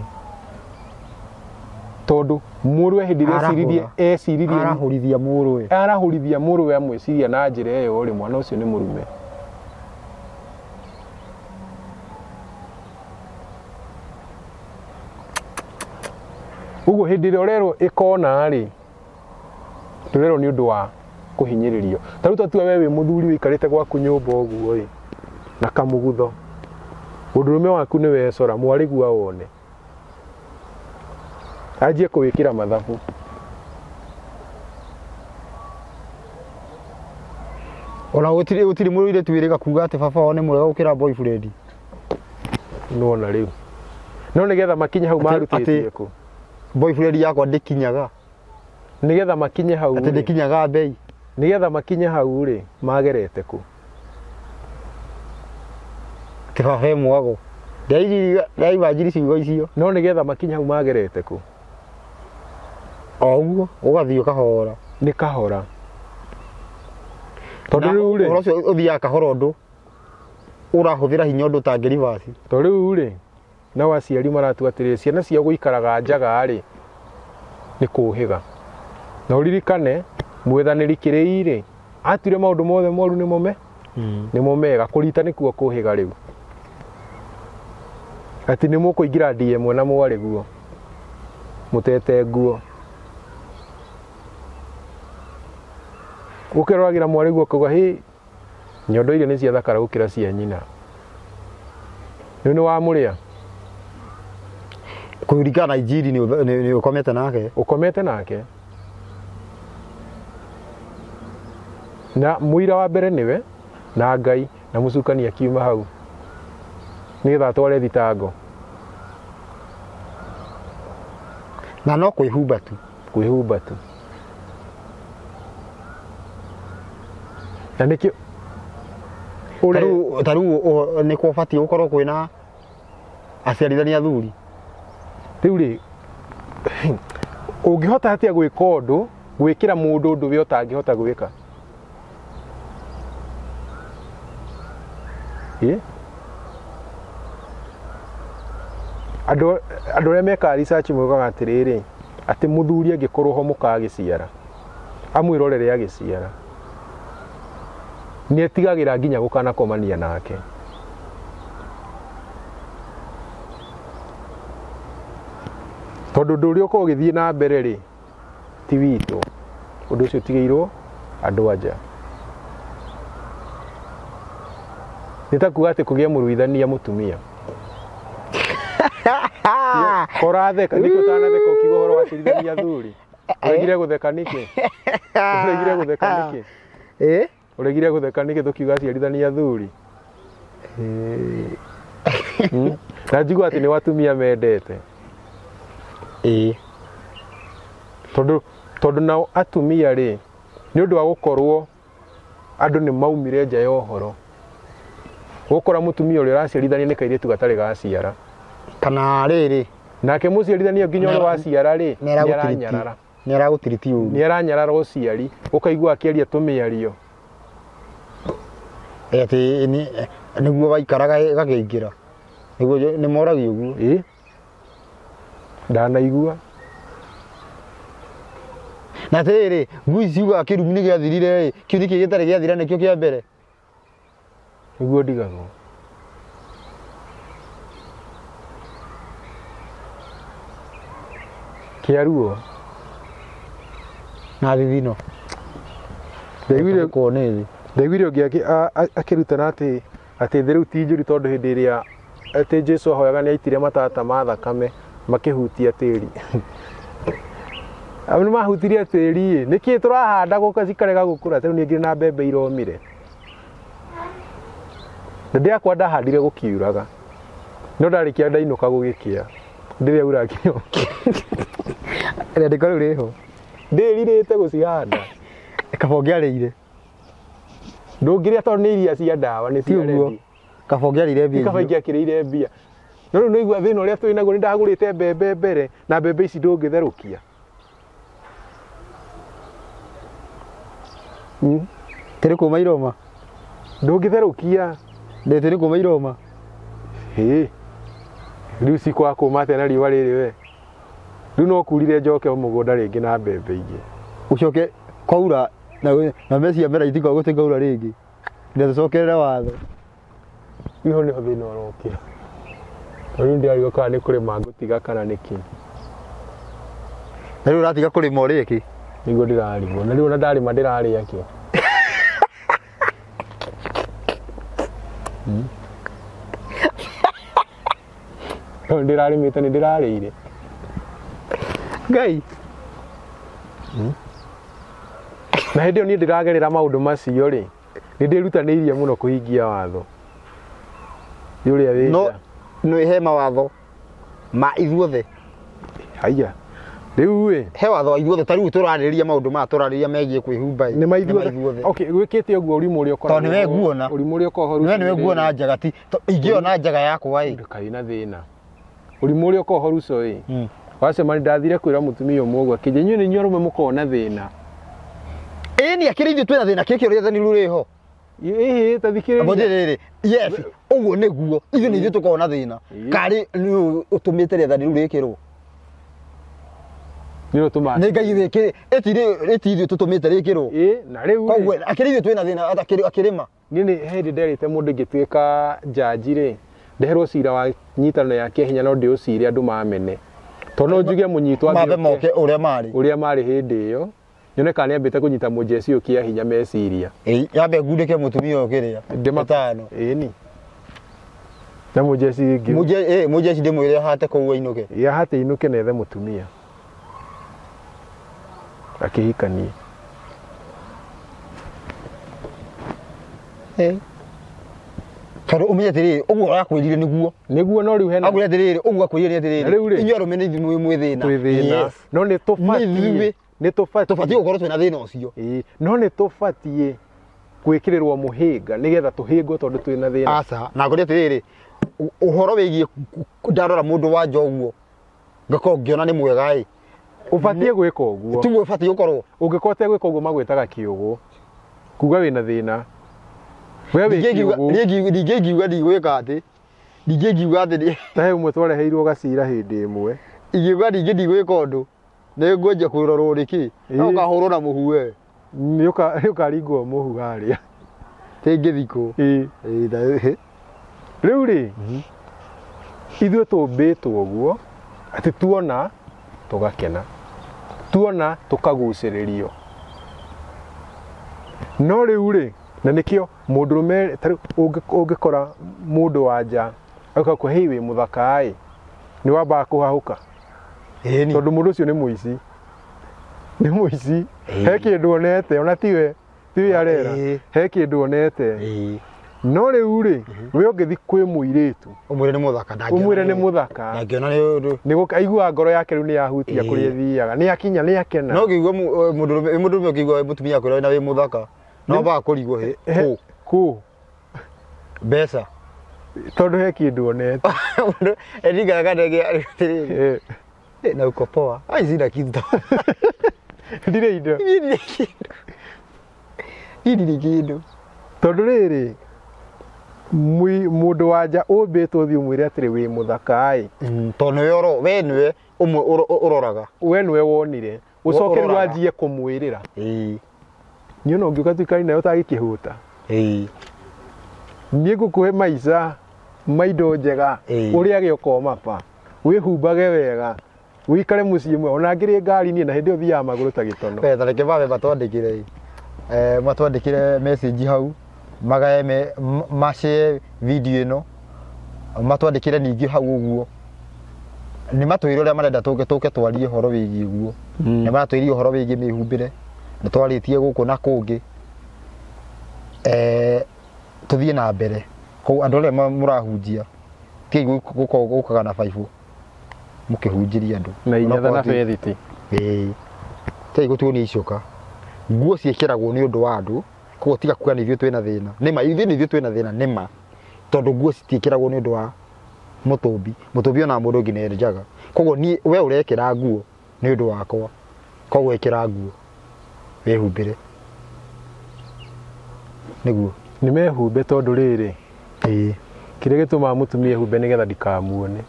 Speaker 2: Tondũ mũrũwe hĩndĩ ĩrĩa eciririe eciririe
Speaker 1: Arahũrithia mũrũwe.
Speaker 2: Arahũrithia mũrũwe amwĩciria na njĩra ĩyo rĩ, mwana ũcio nĩ mũrume. Ũguo hĩndĩ ĩrĩa ũrerwo ĩkona rĩ, ndũrerwo nĩ ũndũ wa kũhinyĩrĩrio. Ta rĩu twatua we wĩ mũthuri ũikarĩte gwaku nyũmba ũguo ĩ, na kamũgutho, mũndũrũme waku nĩ wecora, mwarĩguo awone. Anjie kũwĩkĩra mathabu.
Speaker 1: Ona gũtirĩ gũtirĩ mũirĩtu wĩrĩga kuga atĩ baba wao nĩ mwega gũkĩra boyfriend.
Speaker 2: Nĩwona rĩu. No nĩgetha makinye hau marutĩtie kũ?
Speaker 1: Boyfriend yakwa ndĩkinyaga.
Speaker 2: Nĩgetha makinye hau
Speaker 1: Atĩ
Speaker 2: rĩ.
Speaker 1: ndĩkinyaga mbei.
Speaker 2: Nĩgetha makinye hau rĩ, magerete kũ?
Speaker 1: Atĩ baba e mwago. Ndĩraimagine ciugo icio.
Speaker 2: No nĩgetha makinye hau magerete kũ?
Speaker 1: O ũguo ũgathiĩ ũkahora.
Speaker 2: Nĩ kahora. Tondũ rĩu rĩ.
Speaker 1: Ũhoro ũcio ũthiaga kahora ũndũ ũrahũthĩra hinya ũndũ ũtangĩ reverse.
Speaker 2: Tondũ rĩu rĩ, nao aciari maratua atĩrĩrĩ, ciana ciao gũikaraga njaga rĩ, nĩ kũhĩga. Na ũririkane, mwethanĩri kĩrĩi rĩ, atuire maũndũ mothe moru nĩmo me, nĩmo mega, kũrita nĩkuo kũhĩga rĩu. Atĩ nĩ mũkũingĩra DM na mwarĩ guo, mũtete nguo. Ũkeroragĩra mwarĩ guo ũkauga hĩ, Nyondo iria nĩ ciathakara gũkĩra cia nyina. Rĩu nĩ wamũrĩa?
Speaker 1: Kũringana na injiri nĩ ũkomete nake.
Speaker 2: Ũkomete nake. Na mũira wa mbere nĩwe na Ngai na mũcukani akiuma hau nĩgetha atware thitango.
Speaker 1: Na no kwĩhumba tu.
Speaker 2: Kwĩhumba tu. Na nĩkĩo
Speaker 1: ũrĩa ta rĩu nĩ kũbatiĩ gũkorwo kwĩna aciarithania athuri.
Speaker 2: Rĩu rĩ, ũngĩhota atĩa gwĩka ũndũ, gwĩkĩra mũndũ ũndũ we ũtangĩhota gwĩka? Ĩ? Andũ andũ arĩa mekaga research moigaga atĩrĩrĩ, atĩ mũthuri angĩkorwo ho mũka agĩciara, amwĩrorere agĩciara, nĩ etigagĩra nginya gũkanakomania nake. Tondũ ũndũ ũrĩa ũkoragwo ũgĩthiĩ na mbere rĩ, ti witũ. Ũndũ ũcio ũtigĩirwo andũ a nja. Nĩ ta kuga atĩ kũgĩe mũruithania mũtumia. Ũratheka nĩkĩ ũtanatheka ũkiuga ũhoro wa cirithania athuri? Ũregire gũtheka nĩkĩ? Ũregire gũtheka nĩkĩ?
Speaker 1: Eh?
Speaker 2: Ũregire gũtheka nĩkĩ tũkiuga aciarithania athuri? Hmm? Na njigua atĩ nĩ atumia mendete.
Speaker 1: Ĩĩ.
Speaker 2: Tondũ tondũ nao atumia rĩ, nĩ ũndũ wa gũkorwo andũ nĩ maumire nja ya ũhoro. Ũgũkora mũtumia ũrĩa ũraciarithania nĩ kairĩtu gatarĩ gaciara.
Speaker 1: Kana rĩrĩ.
Speaker 2: Nake mũciarithania nginya ũrĩa waciara rĩ, nĩ aranyarara.
Speaker 1: Nĩ aragũtiriti ũru.
Speaker 2: Nĩ aranyarara ũciari, ũkaigua akĩaria tũmĩario.
Speaker 1: Atĩ nĩguo waikaraga gakĩingĩra. Nĩguo nĩ moragio ũguo.
Speaker 2: Ĩ. Ndanaigua.
Speaker 1: Na atĩrĩrĩ, ngui ciugaga kĩrumi nĩ gĩathirire ĩ, kĩu nĩkĩ gĩtarĩ gĩathira nĩkĩo kĩa mbere.
Speaker 2: Nĩguo ndigagwo. Kĩa ruo.
Speaker 1: Na thithino.
Speaker 2: Ndaiguire
Speaker 1: Gũkorwo nĩ thĩ.
Speaker 2: Ndaiguire ũngĩ akĩrutana atĩ atĩ thĩ rĩu ti njũru tondũ hĩndĩ ĩrĩa atĩ Jesu ahoyaga nĩ aitire matata ma thakame makĩhutia tĩri. Nĩ mahutirie tĩri ĩ, nĩkĩ tũrahanda gũka cikarega gũkũra rĩu niĩ ngĩrĩ na mbembe iromire. Na ndĩakwa ndahandire gũkiuraga no ndarĩkia ndainũka gũgĩkĩa ndĩrĩa ura nginya
Speaker 1: Rĩandĩko rĩu rĩho.
Speaker 2: Ndĩrirĩte gũcihanda.
Speaker 1: Kaba ũngĩarĩire.
Speaker 2: Ndũngĩrĩa tondũ nĩ iria cia ndawa nĩ
Speaker 1: cia rendi. Kaba ũngĩarĩire mbia.
Speaker 2: Kaba ingĩakĩrĩire mbia. No rĩu nĩigua thĩna ũrĩa twĩ naguo nĩ ndagũrĩte mbembe mbere na mbembe ici ndũngĩtherũkia.
Speaker 1: Tĩrĩ kũma iroma.
Speaker 2: Ndũngĩtherũkia.
Speaker 1: Ndĩ tĩrĩ kũma iroma.
Speaker 2: Hĩ. Rĩu cikwaga kũma atĩa na riũa rĩrĩ we. Rĩu no kurire njoke mũgũnda rĩngĩ na mbembe ingĩ.
Speaker 1: Ũcoke kwaura na mbeca mera itikoragwo gũtikaura rĩngĩ. Na tũcokerere watho.
Speaker 2: Rĩu hau nĩho thĩna ũrokĩra. Rĩu ndĩrarigwo kana nĩ kũrĩma ngũtiga kana nĩkĩ.
Speaker 1: Na rĩu ũratiga kũrĩma ũrĩe kĩ?
Speaker 2: Nĩguo ndĩrarigwo. Na rĩu ona ndarĩma ndĩrarĩa kĩ? Tondũ ndĩrarĩmĩte nĩ ndĩrarĩire.
Speaker 1: Ngai.
Speaker 2: Na hĩndĩ ĩyo niĩ ndĩragerera maũndũ macio rĩ, nĩ ndĩrutanĩirie mũno kũhingia watho. Nĩ ũrĩa wĩ
Speaker 1: No
Speaker 2: nja.
Speaker 1: nĩ he mawatho ma ithuothe.
Speaker 2: Haiya. Rĩu ĩ,
Speaker 1: He watho wa ithuothe ta rĩu tũrarĩrĩria maũndũ maya tũrarĩrĩria megiĩ kwĩhumba ĩ.
Speaker 2: nĩ ma ithuothe.
Speaker 1: ithuothe.
Speaker 2: Okay, gwĩkĩte ũguo ũrimũ ũrĩa ũkoragwo.
Speaker 1: Tondũ nĩwe nguona.
Speaker 2: Ũrimũ ũrĩa ũkoragwo
Speaker 1: Nĩwe nĩwe nguona njaga ti ingĩona njaga yakwa ĩ.
Speaker 2: Ndũkaĩ na thĩna. Ũrimũ ũrĩa ũkoragwo ruco ĩ. Wacemania ndathire kwĩra mũtumia ũmwe ũguo akĩnjĩra inyuĩ nĩ inyuĩ arũme mũkoragwo na thĩna.
Speaker 1: Ĩĩ nĩ akĩrĩ ithuĩ twĩna thĩna kĩkĩ rĩathani rĩu rĩho.
Speaker 2: Ĩhĩ ta thikĩrĩria.
Speaker 1: Amba rĩrĩ yes ũguo nĩguo ithuĩ nĩ ithuĩ tũkoragwo na thĩna. Karĩ nĩ ũtũmĩte rĩathani rĩu rĩkĩrwo.
Speaker 2: Nĩ ũtũmaga.
Speaker 1: Nĩ Ngai wĩkĩrĩ ĩtirĩ ĩti ithuĩ tũtũmĩte rĩkĩrwo.
Speaker 2: Ĩ na rĩu rĩ,
Speaker 1: Koguo akĩrĩ ithuĩ twĩna thĩna akĩrĩma.
Speaker 2: Niĩ nĩ he hĩndĩ nderĩte mũndũ ingĩtuĩka njanji rĩ, ndeherwo cira wa nyitano ya kĩahinya no ndĩũcire andũ mamene. Tondũ no njuge mũnyitwo athiĩ
Speaker 1: Mambe
Speaker 2: oke
Speaker 1: moke ũrĩa marĩ.
Speaker 2: ũrĩa marĩ hĩndĩ ĩyo, nyone kana nĩambĩte kũnyita mũjeci ũyũ kĩahinya meciria.
Speaker 1: Ĩĩ, yambe ngundĩke mũtumia ũyũ kĩrĩa. Ĩtano.
Speaker 2: Ĩni. Na mũjeci ngĩ.
Speaker 1: Mũjeci ndĩmwĩre ahate kũu ainũke.
Speaker 2: Ĩ ahate ainũke na ethe mũtumia. Akĩhikanie.
Speaker 1: Eh. Tondũ ũmenye atĩrĩrĩ, ũguo arakwĩrire nĩguo.
Speaker 2: Nĩguo, no rĩu hena
Speaker 1: Akwĩrire atĩrĩrĩ, ũguo akwĩrire nĩ atĩrĩrĩ,
Speaker 2: Rĩu rĩ,
Speaker 1: inyuĩ arũme nĩ ithuĩ mwĩ mwĩ thĩna.
Speaker 2: Twĩ thĩna.
Speaker 1: Yes.
Speaker 2: No nĩ
Speaker 1: Nĩ
Speaker 2: tũbatiĩ
Speaker 1: ithuĩ.
Speaker 2: nĩ tũbatiĩ
Speaker 1: Tũbatiĩ gũkorwo twĩna thĩna ũcio.
Speaker 2: Ĩĩ, no nĩ tũbatiĩ gwĩkĩrĩrwo mũhĩnga nĩgetha tũhĩngwo tondũ twĩna thĩna.
Speaker 1: Aca, na ngorire atĩrĩrĩ, ũhoro wĩgiĩ ndarora mũndũ wa nja ũguo, ngakorwo ngĩona nĩ mwega ĩ.
Speaker 2: Ũbatiĩ gwĩka ũguo.
Speaker 1: Tiguo ũbatiĩ gũkorwo.
Speaker 2: Ũngĩkorwo ũtegwĩka ũguo magwĩtaga kĩũgũ. Kuga wĩna thĩna. We wĩ kĩũgũ.
Speaker 1: Ningĩ ingiuga ndigwĩka atĩ, ningĩ ingiuga atĩ
Speaker 2: Ta he ũmwe twareheirwo gacira hĩndĩ ĩmwe.
Speaker 1: Ingiuga ningĩ ndigwĩka ũndũ, nĩ ngwenjia kwĩrorwo nĩkĩ? No ũkahũrwo na mũhu we.
Speaker 2: Nĩ ũkaringwo mũhu harĩa.
Speaker 1: Rĩngĩ thikũ.
Speaker 2: Ĩĩ.
Speaker 1: Ĩĩ, ta-
Speaker 2: Rĩu rĩ, ithuĩ tũmbĩtwo ũguo atĩ tuona tũgakena, tuona tũkagucĩrĩrio. No rĩu rĩ, na nĩkĩo mũndũrũme ta rĩu ũngĩkora mũndũ wa nja agoka gũkũhe hei wĩ mũthaka ĩ, nĩ wambaga kũhahũka.
Speaker 1: Ĩni.
Speaker 2: Tondũ mũndũ ũcio nĩ mũici. Nĩ mũici. He kĩndũ onete, ona tiwe tiwe arera. He kĩndũ onete. No rĩu rĩ, we ũngĩthiĩ kwĩ mũirĩtu
Speaker 1: Ũmwĩre nĩ mũthaka, ndangĩona
Speaker 2: ũmwĩre nĩ mũthaka,
Speaker 1: ndangĩona nĩ ũndũ.
Speaker 2: Nĩ gũka aiguaga ngoro yake rĩu nĩ yahutia kũrĩa ĩthiaga, nĩ akinya, nĩ akena.
Speaker 1: No ũngĩigua mũndũrũme, mũndũrũme ũngĩigua mũtumia akwĩra na wĩ mũthaka, no wambaga kũrigwo hĩ, kũ?
Speaker 2: Kũ?
Speaker 1: Mbeca.
Speaker 2: Tondũ he kĩndũ onete.
Speaker 1: Mũndũ eringaga ndege atĩrĩrĩ. Na uko poa. Ai, sina kitu.
Speaker 2: Ndirĩ indo.
Speaker 1: Niĩ ndirĩ kĩndũ. Niĩ ndirĩ kĩndũ.
Speaker 2: Tondũ rĩrĩ, mũndũ wa nja ũmbĩtwo ũthiĩ ũmwĩre atĩrĩ wĩ mũthaka ĩ.
Speaker 1: Tondũ nĩwe we nĩwe ũmwe ũroraga.
Speaker 2: We nĩwe wonire. Ũcoke rĩu
Speaker 1: Ũroraga.
Speaker 2: wanjie kũmwĩrĩra. Niĩ ona ũngĩũka tuikare nawe ũtagĩkĩhũta. Niĩ ngũkũhe maica ma indo njega. Ũrĩage ũkoma pa. Wĩhumbage wega. Wĩikare mũciĩ mwega. Ona ngĩrĩ ngari niĩ na hĩndĩ ĩyo thiaga magũrũ ta gĩtono.
Speaker 1: We, ta reke babe matwandĩkĩre ĩ. Matwandĩkĩre message hau, magae ma share video ĩno, matwandĩkĩre ningĩ hau ũguo. Nĩ matwĩre ũrĩa marenda tũke twarie ũhoro wĩgiĩ guo. Nĩ maratwĩrire ũhoro wĩgiĩ mĩhumbĩre, nĩ twarĩtie gũkũ na kũngĩ. Tũthiĩ na mbere. Koguo andũ arĩa mũrahunjia, tigai gũkaga na baibũ mũkĩhunjĩria andũ.
Speaker 2: Na inyatha na
Speaker 1: Onakorwo ti-
Speaker 2: bethiti.
Speaker 1: Ĩĩ. Tigai gũtuo nĩ icoka. Nguo ciĩkĩragwo nĩ ũndũ wa andũ, koguo tiga kuga nĩ ithuĩ twĩna thĩna. Nĩ ma, ithuĩ nĩ ithuĩ twĩna thĩna, nĩ ma. Tondũ nguo citiĩkĩragwo nĩ ũndũ wa mũtũmbi. Mũtũmbi ona mũndũ nginya e njaga. Koguo niĩ, we ũrekĩra nguo nĩ ũndũ wakwa. Koguo ĩkĩra nguo, wĩhumbĩre. Nĩguo.
Speaker 2: Nĩ mehumbe tondũ rĩrĩ, kĩrĩa gĩtũmaga mũtumia ehumbe nĩgetha ndikamuone.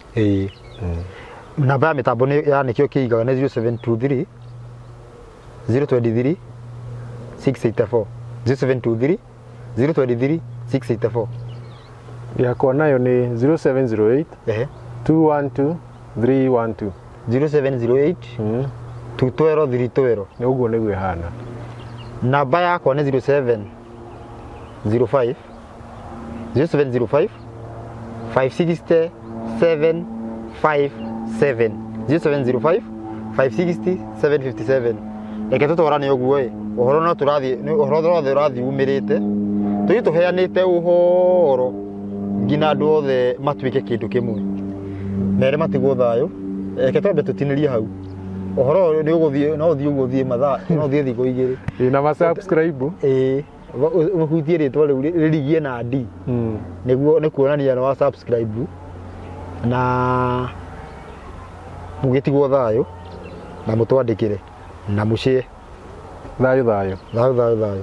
Speaker 1: Namba ya mĩtambo nĩ ya nĩkĩo kĩigaga nĩ 0723 023 684. 0723 023 684.
Speaker 2: Yakwa nayo nĩ 0708 212 312.
Speaker 1: 0708 212 312.
Speaker 2: Nĩ ũguo nĩguo ĩhana.
Speaker 1: Namba yakwa nĩ 0705 0705 560 757. 0705 560 757. Reke tũtwarane ũguo ĩ, ũhoro no tũrathiĩ, nĩ ũhoro wothe ũrathiĩ umĩrĩte, tũthiĩ tũheanĩte ũhoro nginya andũ othe matuĩke kĩndũ kĩmwe, mere matigwo thayũ. Reke twambe tũtinĩrie hau ũhoro ũyũ, nĩ ũgũthiĩ, no ũthiĩ ũguo ũthiĩ mathaa, no ũthiĩ thikũ igĩrĩ.
Speaker 2: Ĩ, na ma subscribe.
Speaker 1: Ĩ, ũhutie rĩtwa rĩu rĩrigie na D. Nĩguo nĩ kuonania nĩ wa subscribe na mũgĩtigwo thayũ na mũtwandĩkĩre na mũshare.
Speaker 2: Thayũ thayũ.
Speaker 1: Thayũ thayũ thayũ.